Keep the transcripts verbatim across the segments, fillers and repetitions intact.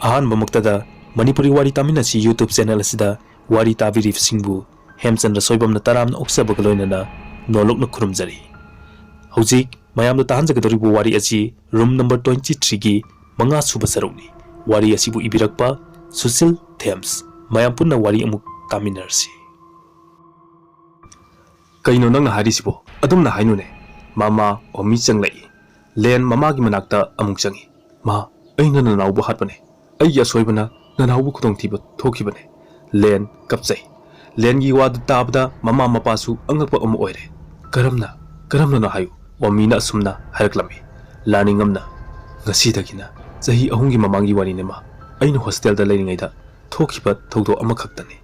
ꯑꯍꯥꯟꯕꯃꯛꯇꯗ ꯃꯅꯤꯄꯨꯔꯤ ꯋꯥꯔꯤ ꯇꯥꯃꯤꯟꯅꯁꯤ YouTube channel ꯑꯁꯤꯗ ꯋꯥꯔꯤ ꯇꯥꯕꯤꯔꯤꯕꯁꯤꯡꯕꯨ ꯍꯦꯝꯆꯟꯗ꯭ꯔ ꯁꯣꯏꯕꯝꯅ ꯇꯔꯥꯝꯅ ꯑꯣꯛꯆꯕꯒ ꯂꯣꯏꯅꯅ ꯅꯣꯂꯣꯛꯅ ꯈꯨꯔꯨꯝꯖꯔꯤ꯫ ꯍꯧꯖꯤꯛ ꯃꯌꯥꯝꯗ ꯇꯥꯍꯟꯖꯒꯗꯧꯔꯤꯕ ꯋꯥꯔꯤ ꯑꯁꯤ room number twenty threeꯒꯤ ꯃꯉꯥ ꯁꯨꯕ ꯁꯔꯨꯛꯅꯤ꯫ ꯋꯥꯔꯤ ꯑꯁꯤꯕꯨ ꯏꯕꯤꯔꯛꯄ ꯁꯨꯁꯤꯜ ꯊꯦꯝꯁ꯫ ꯃꯌꯥꯝ ꯄꯨꯟꯅ ꯋꯥꯔꯤ ꯑꯃꯨꯛ ꯇꯥꯃꯤꯟꯅꯔꯁꯤ꯫ "ꯀꯩꯅꯣ ꯅꯪꯅ ꯍꯥꯏꯔꯤꯁꯤꯕꯣ? ꯑꯗꯨꯝꯅ ꯍꯥꯏꯅꯨꯅꯦ꯫" ꯃꯃꯥ ꯑꯣꯃꯤ ꯆꯪꯂꯛꯏ꯫ ꯂꯦꯟ ꯃꯃꯥꯒꯤ ꯃꯅꯥꯛꯇ ꯑꯃꯨꯛ ꯆꯪꯏ꯫ "ꯃꯥ, ꯑꯩꯅ ꯅꯅꯥꯎꯕꯨ ꯍꯥꯠꯄꯅꯦ꯫ ꯑꯩꯒꯤ ꯑꯁꯣꯏꯕꯅ ꯅꯅꯥꯎꯕꯨ ꯈꯨꯗꯣꯡꯊꯤꯕ ꯊꯣꯛꯈꯤꯕꯅꯦ꯫" ꯂꯦꯟ ꯀꯞꯆꯩ꯫ ꯂꯦꯟꯒꯤ ꯋꯥꯗꯨ ꯇꯥꯕꯗ ꯃꯃꯥ ꯃꯄꯥꯁꯨ ꯑꯉꯛꯄ ꯑꯃ ꯑꯣꯏꯔꯦ꯫ "ꯀꯔꯝꯅ? ꯀꯔꯝꯅꯅꯣ ꯍꯥꯏꯌꯨ꯫" ꯑꯣꯃꯤꯅ ꯑꯁꯨꯝꯅ ꯍꯥꯏꯔꯛꯂꯝꯃꯤ꯫ ꯂꯥꯅꯤꯡꯉꯝꯅ, "ꯉꯁꯤꯗꯒꯤꯅ ꯆꯍꯤ ꯑꯍꯨꯝꯒꯤ ꯃꯃꯥꯡꯒꯤ ꯋꯥꯔꯤꯅꯦ ꯃꯥ꯫ ꯑꯩꯅ ꯍꯣꯁꯇꯦꯜꯗ ꯂꯩꯔꯤꯉꯩꯗ ꯊꯣꯛꯈꯤꯕ ꯊꯧꯗꯣꯛ ꯑꯃꯈꯛꯇꯅꯤ꯫"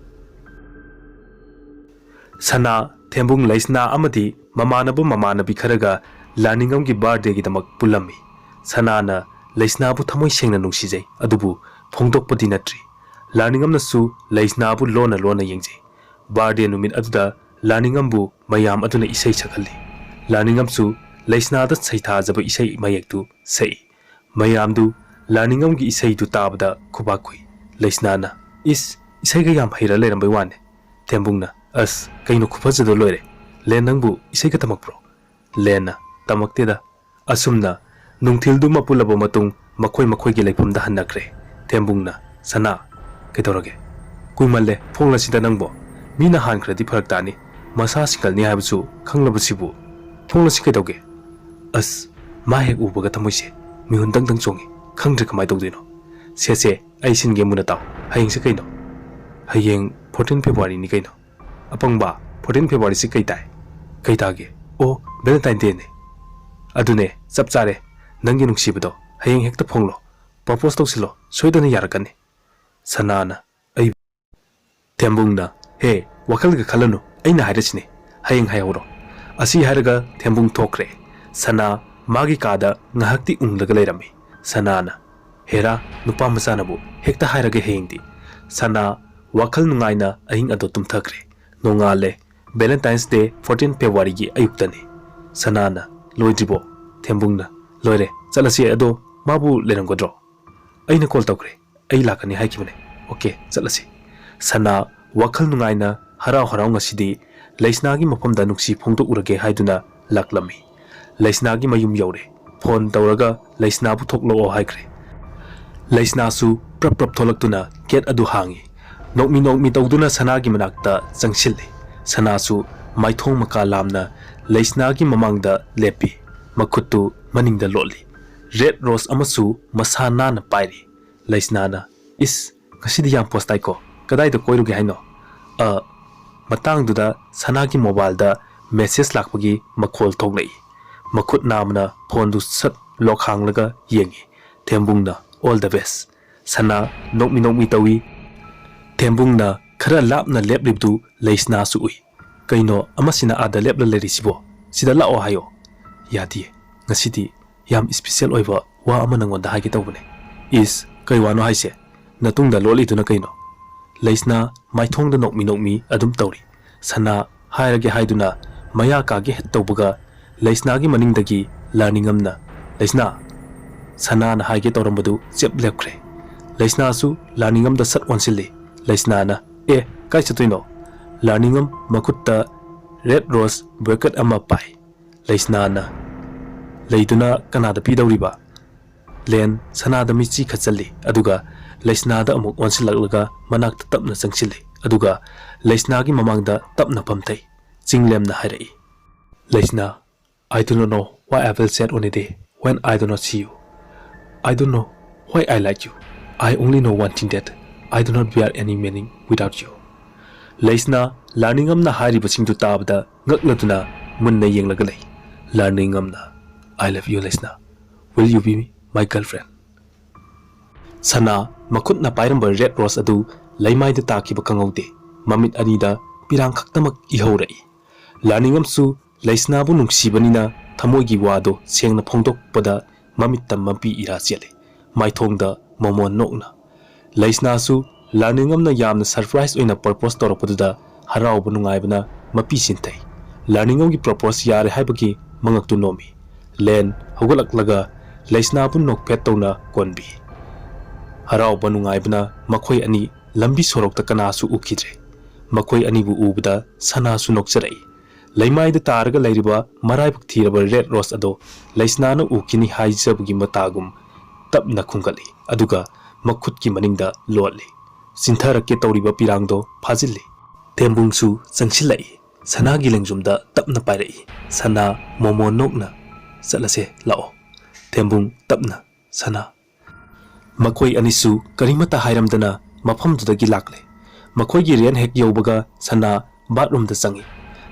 ꯁꯅꯥ, ꯊꯦꯝꯕꯨꯡ, ꯂꯩꯁꯅꯥ ꯑꯃꯗꯤ ꯃꯃꯥꯟꯅꯕ ꯃꯃꯥꯟꯅꯕꯤ ꯈꯔꯒ ꯂꯥꯅꯤꯡꯉꯝꯒꯤ birthdayꯒꯤꯗꯃꯛ ꯄꯨꯜꯂꯝꯃꯤ꯫ ꯁꯅꯥꯅ ꯂꯩꯁꯅꯥꯕꯨ ꯊꯃꯣꯏ ꯁꯦꯡꯅ ꯅꯨꯡꯁꯤꯖꯩ, ꯑꯗꯨꯕꯨ ꯐꯣꯡꯗꯣꯛꯄꯗꯤ ꯅꯠꯇ꯭ꯔꯤ꯫ ꯂꯥꯅꯤꯡꯉꯝꯅꯁꯨ ꯂꯩꯁꯅꯥꯕꯨ ꯂꯣꯟꯅ ꯂꯣꯟꯅ ꯌꯦꯡꯖꯩ꯫ Birthday ꯅꯨꯃꯤꯠ ꯑꯗꯨꯗ ꯂꯥꯅꯤꯡꯉꯝꯕꯨ ꯃꯌꯥꯝ ꯑꯗꯨꯅ ꯏꯁꯩ ꯁꯛꯍꯜꯂꯤ꯫ ꯂꯥꯅꯤꯡꯉꯝꯁꯨ ꯂꯩꯁꯅꯥꯗ ꯁꯩꯊꯥꯖꯕ ꯏꯁꯩ ꯃꯌꯦꯛꯇꯨ ꯁꯛꯏ꯫ ꯃꯌꯥꯝꯗꯨ ꯂꯥꯅꯤꯡꯉꯝꯒꯤ ꯏꯁꯩꯗꯨ ꯇꯥꯕꯗ ꯈꯨꯕꯥꯛ ꯈꯨꯏ꯫ ꯂꯩꯁꯅꯥꯅ, "ꯏꯁ, ꯏꯁꯩꯒ ꯌꯥꯝ ꯍꯩꯔ ꯂꯩꯔꯝꯕꯩ ꯋꯥꯅꯦ꯫" ꯊꯦꯝꯕꯨꯡꯅ, "ꯑꯁ, ꯀꯩꯅꯣ ꯈꯨꯐꯖꯗꯣ ꯂꯣꯏꯔꯦ꯫ ꯂꯦꯟ, ꯅꯪꯕꯨ ꯏꯁꯩꯒ ꯇꯝꯃꯛꯄ꯭ꯔꯣ?" ꯂꯦꯟꯅ, "ꯇꯝꯃꯛꯇꯦꯗ꯫" ꯑꯁꯨꯝꯅ ꯅꯨꯡꯊꯤꯜꯗꯨꯃ ꯄꯨꯜꯂꯕ ꯃꯇꯨꯡ ꯃꯈꯣꯏ ꯃꯈꯣꯏꯒꯤ ꯂꯩꯐꯝꯗ ꯍꯟꯅꯈ꯭ꯔꯦ꯫ ꯊꯦꯝꯕꯨꯡꯅ, "ꯁꯅꯥ, ꯀꯩꯗꯧꯔꯒꯦ? ꯀꯨꯏꯃꯜꯂꯦ, ꯐꯣꯡꯂꯁꯤꯗ ꯅꯪꯕꯣ꯫ ꯃꯤꯅ ꯍꯥꯟꯈ꯭ꯔꯗꯤ ꯐꯔꯛ ꯇꯥꯅꯤ꯫ ꯃꯁꯥ ꯁꯤꯡꯒꯜꯅꯤ ꯍꯥꯏꯕꯁꯨ ꯈꯪꯂꯕꯁꯤꯕꯨ꯫ ꯐꯣꯡꯂꯁꯤ ꯀꯩꯗꯧꯒꯦ?" "ꯑꯁ, ꯃꯥ ꯍꯦꯛ ꯎꯕꯒ ꯊꯃꯣꯏꯁꯦ ꯃꯤꯍꯨꯟ ꯗꯪ ꯗꯪ ꯆꯣꯡꯉꯤ꯫ ꯈꯪꯗ꯭ꯔꯦ ꯀꯃꯥꯏ ꯇꯧꯗꯣꯏꯅꯣ꯫ ꯁꯦ, ꯁꯦ, ꯑꯩ ꯁꯤꯟꯒꯦ, ꯃꯨꯟꯅ ꯇꯥꯎ꯫ ꯍꯌꯦꯡꯁꯦ ꯀꯩꯅꯣ?" "ꯍꯌꯦꯡ fourteen Februaryꯅꯤ ꯀꯩꯅꯣ꯫" "ꯑꯄꯪꯕ, fourteen Februaryꯁꯤ ꯀꯩ ꯇꯥꯏ?" "ꯀꯩ ꯇꯥꯒꯦ?" "ꯑꯣ, Valentine Dayꯅꯦ꯫" "ꯑꯗꯨꯅꯦ, ꯆꯞ ꯆꯥꯔꯦ꯫ ꯅꯪꯒꯤ ꯅꯨꯡꯁꯤꯕꯗꯣ ꯍꯌꯦꯡ ꯍꯦꯛꯇ ꯐꯣꯡꯂꯣ꯫ Propose ꯇꯧꯁꯤꯜꯂꯣ, ꯁꯣꯏꯗꯅ ꯌꯥꯔꯛꯀꯅꯤ꯫" ꯁꯅꯥꯅ, "ꯑꯩ..." ꯊꯦꯝꯕꯨꯡꯅ, "ꯍꯦ, ꯋꯥꯈꯜꯒ ꯈꯜꯂꯅꯨ, ꯑꯩꯅ ꯍꯥꯏꯔꯁꯤꯅꯦ, ꯍꯌꯦꯡ ꯍꯥꯏꯍꯧꯔꯣ꯫" ꯑꯁꯤ ꯍꯥꯏꯔꯒ ꯊꯦꯝꯕꯨꯡ ꯊꯣꯛꯈ꯭ꯔꯦ꯫ ꯁꯅꯥ ꯃꯥꯒꯤ ꯀꯥꯗ ꯉꯥꯏꯍꯥꯛꯇꯤ ꯎꯪꯂꯒ ꯂꯩꯔꯝꯃꯤ꯫ ꯁꯅꯥꯅ, "ꯍꯦꯔꯥ, ꯅꯨꯄꯥ ꯃꯆꯥꯅꯕꯨ ꯍꯦꯛꯇ ꯍꯥꯏꯔꯒꯦ ꯍꯌꯦꯡꯗꯤ꯫" ꯁꯅꯥ ꯋꯥꯈꯜ ꯅꯨꯡꯉꯥꯏꯅ ꯑꯍꯤꯡ ꯑꯗꯨ ꯇꯨꯝꯊꯈ꯭ꯔꯦ꯫ ꯅꯣꯡꯉꯥꯜꯂꯦ꯫ Valentine's Day, fourteen Februaryꯒꯤ ꯑꯌꯨꯛꯇꯅꯤ꯫ ꯁꯅꯥꯅ, "ꯂꯣꯏꯗ꯭ꯔꯤꯕꯣ?" ꯊꯦꯝꯕꯨꯡꯅ, "ꯂꯣꯏꯔꯦ, ꯆꯠꯂꯁꯤ꯫ ꯑꯗꯣ ꯃꯥꯕꯨ ꯂꯩꯔꯝꯒꯗ꯭ꯔꯣ?" "ꯑꯩꯅ call ꯇꯧꯈ꯭ꯔꯦ꯫ ꯑꯩ ꯂꯥꯛꯀꯅꯤ ꯍꯥꯏꯈꯤꯕꯅꯦ꯫ ꯑꯣꯀꯦ, ꯆꯠꯂꯁꯤ꯫ ꯁꯅꯥ ꯋꯥꯈꯜ ꯅꯨꯡꯉꯥꯏꯅ ꯍꯔꯥꯎ ꯍꯔꯥꯎ ꯉꯁꯤꯗꯤ ꯂꯩꯁꯅꯥꯒꯤ ꯃꯐꯝꯗ ꯅꯨꯡꯁꯤ ꯐꯣꯡꯗꯣꯛꯎꯔꯒꯦ ꯍꯥꯏꯗꯨꯅ ꯂꯥꯛꯂꯝꯃꯤ꯫ ꯂꯩꯁꯅꯥꯒꯤ ꯃꯌꯨꯝ ꯌꯧꯔꯦ꯫ ꯐꯣꯟ ꯇꯧꯔꯒ ꯂꯩꯁꯅꯥꯕꯨ ꯊꯣꯛꯂꯛꯑꯣ ꯍꯥꯏꯈ꯭ꯔꯦ꯫ ꯂꯩꯁꯅꯥꯁꯨ ꯄ꯭ꯔꯞ ꯄ꯭ꯔꯞ ꯊꯣꯛꯂꯛꯇꯨꯅ ꯒꯦꯠ ꯑꯗꯨ ꯍꯥꯡꯉꯤ꯫ ꯅꯣꯛꯃꯤ ꯅꯣꯛꯃꯤ ꯇꯧꯗꯨꯅ ꯁꯅꯥꯒꯤ ꯃꯅꯥꯛꯇ ꯆꯪꯁꯤꯜꯂꯤ꯫ ꯁꯅꯥꯁꯨ ꯃꯥꯏꯊꯣꯡ ꯃꯀꯥ ꯂꯥꯝꯅ ꯂꯩꯁꯅꯥꯒꯤ ꯃꯃꯥꯡꯗ ꯂꯦꯞꯄꯤ꯫ ꯃꯈꯨꯠꯇꯨ ꯃꯅꯤꯡꯗ ꯂꯣꯠꯂꯤ꯫ ꯔꯦꯗ ꯔꯣꯁ ꯑꯃꯁꯨ ꯃꯁꯥ ꯅꯥꯟꯅ ꯄꯥꯏꯔꯤ꯫ ꯂꯩꯁꯅꯥꯅ, "ꯏꯁ, ꯉꯁꯤꯗꯤ ꯌꯥꯝ ꯄꯣꯁ ꯇꯥꯏꯀꯣ꯫ ꯀꯗꯥꯏꯗ ꯀꯣꯏꯔꯨꯒꯦ ꯍꯥꯏꯅꯣ?" ꯑ, ꯃꯇꯥꯡꯗꯨꯗ ꯁꯅꯥꯒꯤ ꯃꯣꯕꯥꯏꯜꯗ ꯃꯦꯁꯦꯖ ꯂꯥꯛꯄꯒꯤ ꯃꯈꯣꯜ ꯊꯣꯛꯂꯛꯏ꯫ ꯃꯈꯨꯠ ꯅꯥꯝꯃꯅ ꯐꯣꯟꯗꯨ ꯁꯠ ꯂꯣꯛ ꯍꯥꯡꯂꯒ ꯌꯦꯡꯉꯤ꯫ ꯊꯦꯝꯕꯨꯡꯅ, "All the best." ꯁꯅꯥ ꯅꯣꯛꯃꯤ ꯅꯣꯛꯃꯤ ꯇꯧꯏ꯫ ꯊꯦꯝꯕꯨꯡꯅ ꯈꯔ ꯂꯥꯞꯅ ꯂꯦꯞꯂꯤꯕꯗꯨ ꯂꯩꯁꯅꯥꯁꯨ ꯎꯏ꯫ "ꯀꯩꯅꯣ ꯑꯃꯁꯤꯅ ꯑꯥꯗ ꯂꯦꯞꯂ ꯂꯩꯔꯤꯁꯤꯕꯣ? ꯁꯤꯗ ꯂꯥꯛꯑꯣ ꯍꯥꯏꯌꯣ꯫" "ꯌꯥꯗꯤꯌꯦ꯫ ꯉꯁꯤꯗꯤ ꯌꯥꯝ ꯏꯁꯄꯤꯁꯦꯜ ꯑꯣꯏꯕ ꯋꯥ ꯑꯃ ꯅꯪꯉꯣꯟꯗ ꯍꯥꯏꯒꯦ ꯇꯧꯕꯅꯦ꯫" "ꯏꯁ, ꯀꯩ ꯋꯥꯅꯣ ꯍꯥꯏꯁꯦ? ꯅꯇꯨꯡꯗ ꯂꯣꯠꯂꯤꯗꯨꯅ ꯀꯩꯅꯣ?" ꯂꯩꯁꯅꯥ ꯃꯥꯏꯊꯣꯡꯗ ꯅꯣꯛꯃꯤ ꯅꯣꯛꯃꯤ ꯑꯗꯨꯝ ꯇꯧꯔꯤ꯫ ꯁꯅꯥ ꯍꯥꯏꯔꯒꯦ ꯍꯥꯏꯗꯨꯅ ꯃꯌꯥ ꯀꯥꯒꯦ ꯍꯦꯠ ꯇꯧꯕꯒ ꯂꯩꯁꯅꯥꯒꯤ ꯃꯅꯤꯡꯗꯒꯤ ꯂꯥꯅꯤꯡꯉꯝꯅ, "ꯂꯩꯁꯅꯥ!" ꯁꯅꯥꯅ ꯍꯥꯏꯒꯦ ꯇꯧꯔꯝꯕꯗꯨ ꯆꯦꯞ ꯂꯦꯞꯈ꯭ꯔꯦ꯫ ꯂꯩꯁꯅꯥꯁꯨ ꯂꯥꯅꯤꯡꯉꯝꯗ ꯁꯠ ꯑꯣꯟꯁꯤꯜꯂꯤ꯫ ꯂꯩꯁꯅꯥꯅ, "ꯑꯦ, ꯀꯥꯏ ꯆꯠꯇꯣꯏꯅꯣ?" ꯂꯥꯅꯤꯡꯉꯝ ꯃꯈꯨꯠꯇ ꯔꯦꯗ ꯔꯣꯁ ꯕꯨꯀꯦꯠ ꯑꯃ ꯄꯥꯏ꯫ ꯂꯩꯁꯅꯥꯅ ꯂꯩꯗꯨꯅ ꯀꯅꯥꯗ ꯄꯤꯗꯧꯔꯤꯕ? ꯂꯦꯟ ꯁꯅꯥꯗ ꯃꯤꯠꯆꯤ ꯈꯠꯆꯜꯂꯤ, ꯑꯗꯨꯒ ꯂꯩꯁꯅꯥꯗ ꯑꯃꯨꯛ ꯑꯣꯟꯁꯤꯜꯂꯛꯂꯒ ꯃꯅꯥꯛꯇ ꯇꯞꯅ ꯆꯪꯁꯤꯜꯂꯤ, ꯑꯗꯨꯒ ꯂꯩꯁꯅꯥꯒꯤ ꯃꯃꯥꯡꯗ ꯇꯞꯅ ꯐꯝꯊꯩ꯫ ꯆꯤꯡꯂꯦꯝꯅ ꯍꯥꯏꯔꯛꯏ, "ꯂꯩꯁꯅꯥ, I do not know why I feel sad on a day when I do not see you. I don't know why I like you. I only know one thing, that I do not bear any meaning without you." ꯂꯩꯁꯅꯥ ꯂꯥꯅꯤꯡꯉꯝꯅ ꯍꯥꯏꯔꯤꯕꯁꯤꯡꯗꯨ ꯇꯥꯕꯗ ꯉꯛꯂꯗꯨꯅ ꯃꯨꯟꯅ ꯌꯦꯡꯂꯒ ꯂꯩ꯫ ꯂꯥꯅꯤꯡꯉꯝꯅ, "I love you, ꯂꯩꯁꯅꯥ꯫ Will you be my girlfriend?" ꯁꯅꯥ ꯃꯈꯨꯠꯅ ꯄꯥꯏꯔꯝꯕ red ꯔꯣꯁ ꯑꯗꯨ ꯂꯩꯃꯥꯏꯗ ꯇꯥꯈꯤꯕ ꯈꯪꯍꯧꯗꯦ꯫ ꯃꯃꯤꯠ ꯑꯅꯤꯗ ꯄꯤꯔꯥꯡ ꯈꯛꯇꯃꯛ ꯏꯍꯧꯔꯛꯏ꯫ ꯂꯥꯅꯤꯡꯉꯝꯁꯨ ꯂꯩꯁꯅꯥꯕꯨ ꯅꯨꯡꯁꯤꯕꯅꯤꯅ ꯊꯃꯣꯏꯒꯤ ꯋꯥꯗꯨ ꯁꯦꯡꯅ ꯐꯣꯡꯗꯣꯛꯄꯗ ꯃꯃꯤꯠꯇ ꯃꯄꯤ ꯏꯔꯥ ꯆꯦꯜꯂꯤ꯫ ꯃꯥꯏꯊꯣꯡꯗ ꯃꯃꯣꯟ ꯅꯣꯛꯅ꯫ ꯂꯩꯁꯅꯥꯁꯨ ꯂꯥꯅꯤꯡꯉꯝꯅ ꯌꯥꯝꯅ ꯁꯔꯄ꯭ꯔꯥꯏꯖ ꯑꯣꯏꯅ ꯄ꯭ꯔꯄꯣꯁ ꯇꯧꯔꯛꯄꯗꯨꯗ ꯍꯔꯥꯎꯕ ꯅꯨꯡꯉꯥꯏꯕꯅ ꯃꯄꯤ ꯁꯤꯟꯊꯩ꯫ ꯂꯥꯅꯤꯡꯉꯝꯒꯤ ꯄ꯭ꯔꯄꯣꯁ ꯌꯥꯔꯦ ꯍꯥꯏꯕꯒꯤ ꯃꯉꯛꯇꯨ ꯅꯣꯝꯃꯤ꯫ ꯂꯦꯟ ꯍꯧꯒꯠꯂꯛꯂꯒ ꯂꯩꯁꯅꯥꯕꯨ ꯅꯣꯛꯐꯦꯠ ꯇꯧꯅ ꯀꯣꯟꯕꯤ꯫ ꯍꯔꯥꯎꯕ ꯅꯨꯡꯉꯥꯏꯕꯅ ꯃꯈꯣꯏ ꯑꯅꯤ ꯂꯝꯕꯤ ꯁꯣꯔꯣꯛꯇ ꯀꯅꯥꯁꯨ ꯎꯈꯤꯗ꯭ꯔꯦ꯫ ꯃꯈꯣꯏ ꯑꯅꯤꯕꯨ ꯎꯕꯗ ꯁꯅꯥꯁꯨ ꯅꯣꯛꯆꯔꯛꯏ꯫ ꯂꯩꯃꯥꯏꯗ ꯇꯥꯔꯒ ꯂꯩꯔꯤꯕ ꯃꯔꯥꯏꯕꯛ ꯊꯤꯔꯕ ꯔꯦꯗ ꯔꯣꯁ ꯑꯗꯣ ꯂꯩꯁꯅꯥꯅ ꯎꯈꯤꯅꯤ ꯍꯥꯏꯖꯕꯒꯤ ꯃꯇꯥꯒꯨꯝ ꯇꯞꯅ ꯈꯨꯝꯒꯠꯂꯤ, ꯑꯗꯨꯒ ꯃꯈꯨꯠꯀꯤ ꯃꯅꯤꯡꯗ ꯂꯣꯠꯂꯤ꯫ ꯆꯤꯟꯊꯔꯛꯀꯦ ꯇꯧꯔꯤꯕ ꯄꯤꯔꯥꯡꯗꯣ ꯐꯥꯖꯤꯜꯂꯤ꯫ ꯊꯦꯝꯕꯨꯡꯁꯨ ꯆꯪꯁꯤꯜꯂꯛꯏ꯫ ꯁꯅꯥꯒꯤ ꯂꯦꯡꯖꯨꯝꯗ ꯇꯞꯅ ꯄꯥꯏꯔꯛꯏ꯫ ꯁꯅꯥ ꯃꯣꯃꯣꯟ ꯅꯣꯛꯅ, "ꯆꯠꯂꯁꯦ, ꯂꯥꯛꯑꯣ꯫" ꯊꯦꯝꯕꯨꯡ ꯇꯞꯅ, "ꯁꯅꯥ꯫" ꯃꯈꯣꯏ ꯑꯅꯤꯁꯨ ꯀꯔꯤꯃꯠꯇ ꯍꯥꯏꯔꯝꯗꯅ ꯃꯐꯝꯗꯨꯗꯒꯤ ꯂꯥꯛꯂꯦ꯫ ꯃꯈꯣꯏꯒꯤ ꯔꯦꯟ ꯍꯦꯛ ꯌꯧꯕꯒ ꯁꯅꯥ ꯕꯥꯠꯔꯨꯝꯗ ꯆꯪꯏ꯫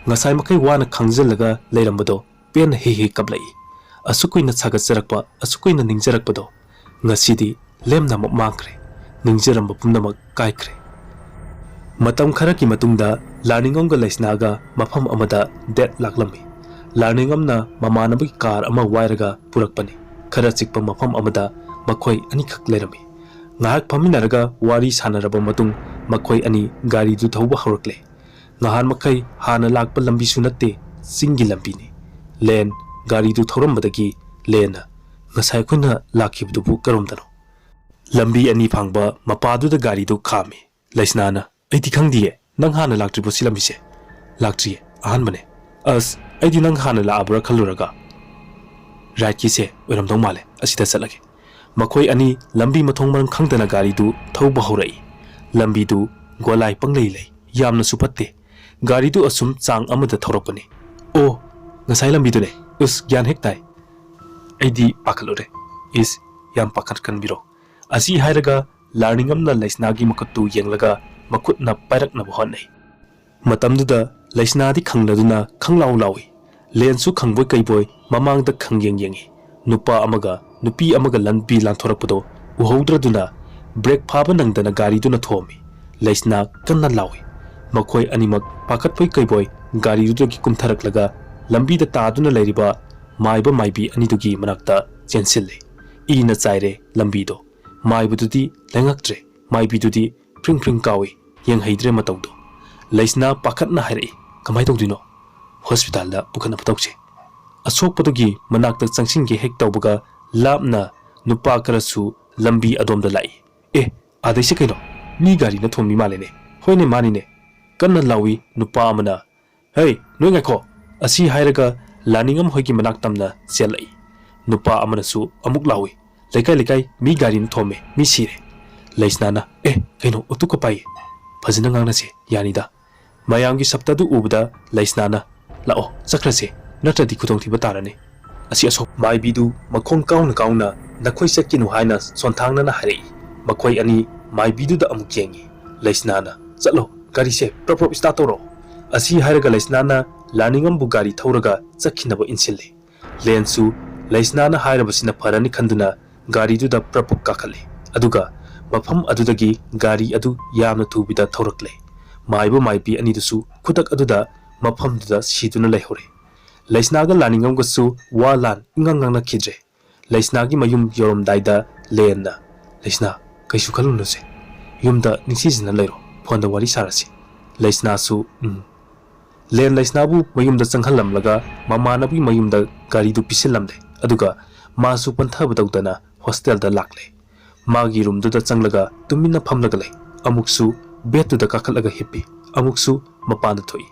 ꯉꯁꯥꯏ ꯃꯈꯩ ꯋꯥꯅ ꯈꯥꯡꯖꯤꯜꯂꯒ ꯂꯩꯔꯝꯕꯗꯣ ꯄꯦꯟꯅ ꯍꯤ ꯍꯤ ꯀꯞꯂꯛꯏ꯫ ꯑꯁꯨꯛ ꯀꯨꯏꯅ ꯁꯥꯒꯠꯆꯔꯛꯄ, ꯑꯁꯨꯛ ꯀꯨꯏꯅ ꯅꯤꯡꯖꯔꯛꯄꯗꯣ ꯉꯁꯤꯗꯤ ꯂꯦꯝꯅꯃꯛ ꯃꯥꯡꯈ꯭ꯔꯦ꯫ ꯅꯤꯡꯖꯔꯝꯕ ꯄꯨꯝꯅꯃꯛ ꯀꯥꯏꯈ꯭ꯔꯦ꯫ ꯃꯇꯝ ꯈꯔꯒꯤ ꯃꯇꯨꯡꯗ ꯂꯥꯔꯅꯤꯡꯉꯝꯒ ꯂꯩꯁꯅꯥꯒ ꯃꯐꯝ ꯑꯃꯗ ꯗꯦꯠ ꯂꯥꯛꯂꯝꯃꯤ꯫ ꯂꯥꯔꯅꯤꯡꯉꯝꯅ ꯃꯃꯥꯟꯅꯕꯒꯤ ꯀꯥꯔ ꯑꯃ ꯋꯥꯏꯔꯒ ꯄꯨꯔꯛꯄꯅꯤ꯫ ꯈꯔ ꯆꯤꯛꯄ ꯃꯐꯝ ꯑꯃꯗ ꯃꯈꯣꯏ ꯑꯅꯤꯈꯛ ꯂꯩꯔꯝꯃꯤ꯫ ꯉꯥꯏꯍꯥꯛ ꯐꯝꯃꯤꯟꯅꯔꯒ ꯋꯥꯔꯤ ꯁꯥꯟꯅꯔꯕ ꯃꯇꯨꯡ ꯃꯈꯣꯏ ꯑꯅꯤ ꯒꯥꯔꯤꯗꯨ ꯊꯧꯕ ꯍꯧꯔꯛꯂꯦ꯫ ꯉꯍꯥꯟ ꯃꯈꯩ ꯍꯥꯟꯅ ꯂꯥꯛꯄ ꯂꯝꯕꯤꯁꯨ ꯅꯠꯇꯦ, ꯆꯤꯡꯒꯤ ꯂꯝꯕꯤꯅꯤ꯫ ꯂꯦꯟ, ꯒꯥꯔꯤꯗꯨ ꯊꯧꯔꯝꯕꯗꯒꯤ ꯂꯦꯟꯅ, "ꯉꯁꯥꯏ ꯑꯩꯈꯣꯏꯅ ꯂꯥꯛꯈꯤꯕꯗꯨꯕꯨ ꯀꯔꯣꯝꯗꯅꯣ?" ꯂꯝꯕꯤ ꯑꯅꯤ ꯐꯥꯡꯕ ꯃꯄꯥꯗꯨꯗ ꯒꯥꯔꯤꯗꯨ ꯈꯥꯝꯃꯤ꯫ ꯂꯩꯁꯅꯥꯅ, "ꯑꯩꯗꯤ ꯈꯪꯗꯤꯌꯦ, ꯅꯪ ꯍꯥꯟꯅ ꯂꯥꯛꯇ꯭ꯔꯤꯕꯣ ꯁꯤ ꯂꯝꯕꯤꯁꯦ?" "ꯂꯥꯛꯇ꯭ꯔꯤꯌꯦ, ꯑꯍꯥꯟꯕꯅꯦ꯫" "ꯑꯁ, ꯑꯩꯗꯤ ꯅꯪ ꯍꯥꯟꯅ ꯂꯥꯛꯑꯕ꯭ꯔꯥ ꯈꯜꯂꯨꯔꯒ꯫" "ꯔꯥꯏꯠꯀꯤꯁꯦ ꯑꯣꯏꯔꯝꯗꯧ ꯃꯥꯜꯂꯦ, ꯑꯁꯤꯗ ꯆꯠꯂꯒꯦ꯫" ꯃꯈꯣꯏ ꯑꯅꯤ ꯂꯝꯕꯤ ꯃꯊꯣꯡ ꯃꯔꯝ ꯈꯪꯗꯅ ꯒꯥꯔꯤꯗꯨ ꯊꯧꯕ ꯍꯧꯔꯛꯏ꯫ ꯂꯝꯕꯤꯗꯨ ꯒꯣꯂꯥꯏ ꯄꯪꯂꯩ ꯂꯩ, ꯌꯥꯝꯅꯁꯨ ꯐꯠꯇꯦ꯫ ꯒꯥꯔꯤꯗꯨ ꯑꯁꯨꯝ ꯆꯥꯡ ꯑꯃꯗ ꯊꯧꯔꯛꯄꯅꯤ꯫ "ꯑꯣ, ꯉꯁꯥꯏ ꯂꯝꯕꯤꯗꯨꯅꯦ꯫ ꯎꯁ, ꯒ꯭ꯌꯥꯟ ꯍꯦꯛ ꯇꯥꯏ꯫ ꯑꯩꯗꯤ ꯄꯥꯈꯠꯂꯨꯔꯦ꯫ ꯏꯁ, ꯌꯥꯝ ꯄꯥꯈꯠꯀꯟꯕꯤꯔꯣ꯫" ꯑꯁꯤ ꯍꯥꯏꯔꯒ ꯂꯥꯔꯅꯤꯡꯉꯝꯅ ꯂꯩꯁꯅꯥꯒꯤ ꯃꯈꯨꯠꯇꯨ ꯌꯦꯡꯂꯒ ꯃꯈꯨꯠꯅ ꯄꯥꯏꯔꯛꯅꯕ ꯍꯣꯠꯅꯩ꯫ ꯃꯇꯝꯗꯨꯗ ꯂꯩꯁꯅꯥꯗꯤ ꯈꯪꯅꯗꯨꯅ ꯈꯪꯂꯥꯎ ꯂꯥꯎꯏ꯫ ꯂꯦꯟꯁꯨ ꯈꯪꯕꯣꯏ ꯀꯩꯕꯣꯏ ꯃꯃꯥꯡꯗ ꯈꯪꯌꯦꯡ ꯌꯦꯡꯏ꯫ ꯅꯨꯄꯥ ꯑꯃꯒ ꯅꯨꯄꯤ ꯑꯃꯒ ꯂꯝꯕꯤ ꯂꯥꯟꯊꯣꯔꯛꯄꯗꯣ ꯎꯍꯧꯗ꯭ꯔꯗꯨꯅ ꯕ꯭ꯔꯦꯛ ꯐꯥꯕ ꯅꯪꯗꯅ ꯒꯥꯔꯤꯗꯨꯅ ꯊꯣꯝꯃꯤ꯫ ꯂꯩꯁꯅꯥ ꯀꯟꯅ ꯂꯥꯎꯏ꯫ ꯃꯈꯣꯏ ꯑꯅꯤꯃꯛ ꯄꯥꯈꯠꯄꯣꯏ ꯀꯩꯕꯣꯏ ꯒꯥꯔꯤꯗꯨꯗꯒꯤ ꯀꯨꯝꯊꯔꯛꯂꯒ ꯂꯝꯕꯤꯗ ꯇꯥꯗꯨꯅ ꯂꯩꯔꯤꯕ ꯃꯥꯏꯕ ꯃꯥꯏꯕꯤ ꯑꯅꯤꯗꯨꯒꯤ ꯃꯅꯥꯛꯇ ꯆꯦꯟꯁꯤꯜꯂꯤ꯫ ꯏꯅ ꯆꯥꯏꯔꯦ ꯂꯝꯕꯤꯗꯣ꯫ ꯃꯥꯏꯕꯗꯨꯗꯤ ꯂꯦꯡꯉꯛꯇ꯭ꯔꯦ꯫ ꯃꯥꯏꯕꯤꯗꯨꯗꯤ ꯐ꯭ꯔꯤꯡ ꯐ꯭ꯔꯤꯡ ꯀꯥꯎꯏ, ꯌꯦꯡꯍꯩꯗ꯭ꯔꯦ ꯃꯇꯧꯗꯣ꯫ ꯂꯩꯁꯅꯥ ꯄꯥꯈꯠꯅ ꯍꯥꯏꯔꯛꯏ, "ꯀꯃꯥꯏ ꯇꯧꯗꯣꯏꯅꯣ?" "ꯍꯣꯁꯄꯤꯇꯥꯜꯗ ꯄꯨꯈꯠꯅꯕ ꯇꯧꯁꯦ꯫" ꯑꯁꯣꯛꯄꯗꯨꯒꯤ ꯃꯅꯥꯛꯇ ꯆꯪꯁꯤꯟꯒꯦ ꯍꯦꯛ ꯇꯧꯕꯒ ꯂꯥꯞꯅ ꯅꯨꯄꯥ ꯈꯔꯁꯨ ꯂꯝꯕꯤ ꯑꯗꯣꯝꯗ ꯂꯥꯛꯏ꯫ "ꯑꯦ, ꯑꯥꯗꯩꯁꯦ ꯀꯩꯅꯣ? ꯃꯤ ꯒꯥꯔꯤꯅ ꯊꯣꯝꯃꯤ ꯃꯥꯜꯂꯦꯅꯦ꯫ ꯍꯣꯏꯅꯦ, ꯃꯥꯅꯤꯅꯦ," ꯀꯟꯅ ꯂꯥꯎꯏ ꯅꯨꯄꯥ ꯑꯃꯅ꯫ "ꯍꯩ, ꯅꯣꯏ ꯉꯥꯏꯈꯣ!" ꯑꯁꯤ ꯍꯥꯏꯔꯒ ꯂꯥꯅꯤꯡꯉꯝ ꯍꯣꯏꯒꯤ ꯃꯅꯥꯛ ꯇꯝꯅ ꯆꯦꯜꯂꯛꯏ꯫ ꯅꯨꯄꯥ ꯑꯃꯅꯁꯨ ꯑꯃꯨꯛ ꯂꯥꯎꯏ, "ꯂꯩꯀꯥꯏ, ꯂꯩꯀꯥꯏ, ꯃꯤ ꯒꯥꯔꯤꯅ ꯊꯣꯝꯃꯦ, ꯃꯤ ꯁꯤꯔꯦ!" ꯂꯩꯁꯅꯥꯅ, "ꯑꯦ, ꯀꯩꯅꯣ, ꯑꯣꯇꯣ ꯀꯄꯥꯏꯌꯦ꯫ ꯐꯖꯅ ꯉꯥꯡꯅꯁꯦ, ꯌꯥꯅꯤꯗ꯫ ꯃꯌꯥꯝꯒꯤ ꯁꯞꯇꯗꯨ ꯎꯕꯗ ꯂꯩꯁꯅꯥꯅ, "ꯂꯥꯛꯑꯣ, ꯆꯠꯈ꯭ꯔꯁꯦ, ꯅꯠꯇ꯭ꯔꯗꯤ ꯈꯨꯗꯣꯡꯊꯤꯕ ꯇꯥꯔꯅꯤ꯫" ꯑꯁꯤ ꯑꯁꯣꯛ ꯃꯥꯏꯕꯤꯗꯨ ꯃꯈꯣꯡ ꯀꯥꯎꯅ ꯀꯥꯎꯅ "ꯅꯈꯣꯏ ꯆꯠꯈꯤꯅꯨ" ꯍꯥꯏꯅ ꯁꯣꯟꯊꯥꯡꯅꯅ ꯍꯥꯏꯔꯛꯏ꯫ ꯃꯈꯣꯏ ꯑꯅꯤ ꯃꯥꯏꯕꯤꯗꯨꯗ ꯑꯃꯨꯛ ꯌꯦꯡꯉꯤ꯫ ꯂꯩꯁꯅꯥꯅ, "ꯆꯠꯂꯣ, ꯒꯥꯔꯤꯁꯦ ꯄ꯭ꯔꯞ ꯄ꯭ꯔꯞ ꯁ꯭ꯇꯥꯔꯠ ꯇꯧꯔꯣ꯫" ꯑꯁꯤ ꯍꯥꯏꯔꯒ ꯂꯩꯁꯅꯥꯅ ꯂꯥꯅꯤꯡꯉꯝꯕꯨ ꯒꯥꯔꯤ ꯊꯧꯔꯒ ꯆꯠꯈꯤꯅꯕ ꯏꯟꯁꯤꯜꯂꯤ꯫ ꯂꯦꯟꯁꯨ ꯂꯩꯁꯅꯥꯅ ꯍꯥꯏꯔꯕꯁꯤꯅ ꯐꯔꯅꯤ ꯈꯟꯗꯨꯅ ꯒꯥꯔꯤꯗꯨꯗ ꯄ꯭ꯔꯞ ꯄ꯭ꯔꯞ ꯀꯥꯈꯠꯂꯤ꯫ ꯑꯗꯨꯒ ꯃꯐꯝ ꯑꯗꯨꯗꯒꯤ ꯒꯥꯔꯤ ꯑꯗꯨ ꯌꯥꯝꯅ ꯊꯨꯕꯤꯗ ꯊꯧꯔꯛꯂꯦ꯫ ꯃꯥꯏꯕ ꯃꯥꯏꯕꯤ ꯑꯅꯤꯗꯨꯁꯨ ꯈꯨꯗꯛ ꯑꯗꯨꯗ ꯃꯐꯝꯗꯨꯗ ꯁꯤꯗꯨꯅ ꯂꯩꯍꯧꯔꯦ꯫ ꯂꯩꯁꯅꯥꯒ ꯂꯥꯅꯤꯡꯉꯝꯒꯁꯨ ꯋꯥ ꯂꯥꯟ ꯏꯉꯥꯡ ꯉꯥꯡꯅꯈꯤꯗ꯭ꯔꯦ꯫ ꯂꯩꯁꯅꯥꯒꯤ ꯃꯌꯨꯝ ꯌꯧꯔꯝꯗꯥꯏꯗ ꯂꯦꯟꯅ, "ꯂꯩꯁꯅꯥ, ꯀꯩꯁꯨ ꯈꯜꯂꯨꯅꯨꯁꯦ꯫ ꯌꯨꯝꯗ ꯅꯤꯡꯁꯤꯡꯖꯅ ꯂꯩꯔꯣ꯫ ꯐꯣꯟꯗ ꯋꯥꯔꯤ ꯁꯥꯔꯁꯤ꯫" ꯂꯩꯁꯅꯥꯁꯨ, "ꯎꯝ꯫" ꯂꯦꯟ ꯂꯩꯁꯅꯥꯕꯨ ꯃꯌꯨꯝꯗ ꯆꯪꯍꯜꯂꯝꯂꯒ ꯃꯃꯥꯟꯅꯕꯒꯤ ꯃꯌꯨꯝꯗ ꯒꯥꯔꯤꯗꯨ ꯄꯤꯁꯤꯜꯂꯝꯂꯦ꯫ ꯑꯗꯨꯒ ꯃꯥꯁꯨ ꯄꯟꯊꯕ ꯇꯧꯗꯅ ꯍꯣꯁꯇꯦꯜꯗ ꯂꯥꯛꯂꯦ꯫ ꯃꯥꯒꯤ ꯔꯨꯝꯗꯨꯗ ꯆꯪꯂꯒ ꯇꯨꯃꯤꯟꯅ ꯐꯝꯂꯒ ꯂꯩ꯫ ꯑꯃꯨꯛꯁꯨ ꯕꯦꯗꯇꯨꯗ ꯀꯥꯈꯠꯂꯒ ꯍꯤꯞꯄꯤ, ꯑꯃꯨꯛꯁꯨ ꯃꯄꯥꯟꯗ ꯊꯣꯛꯏ꯫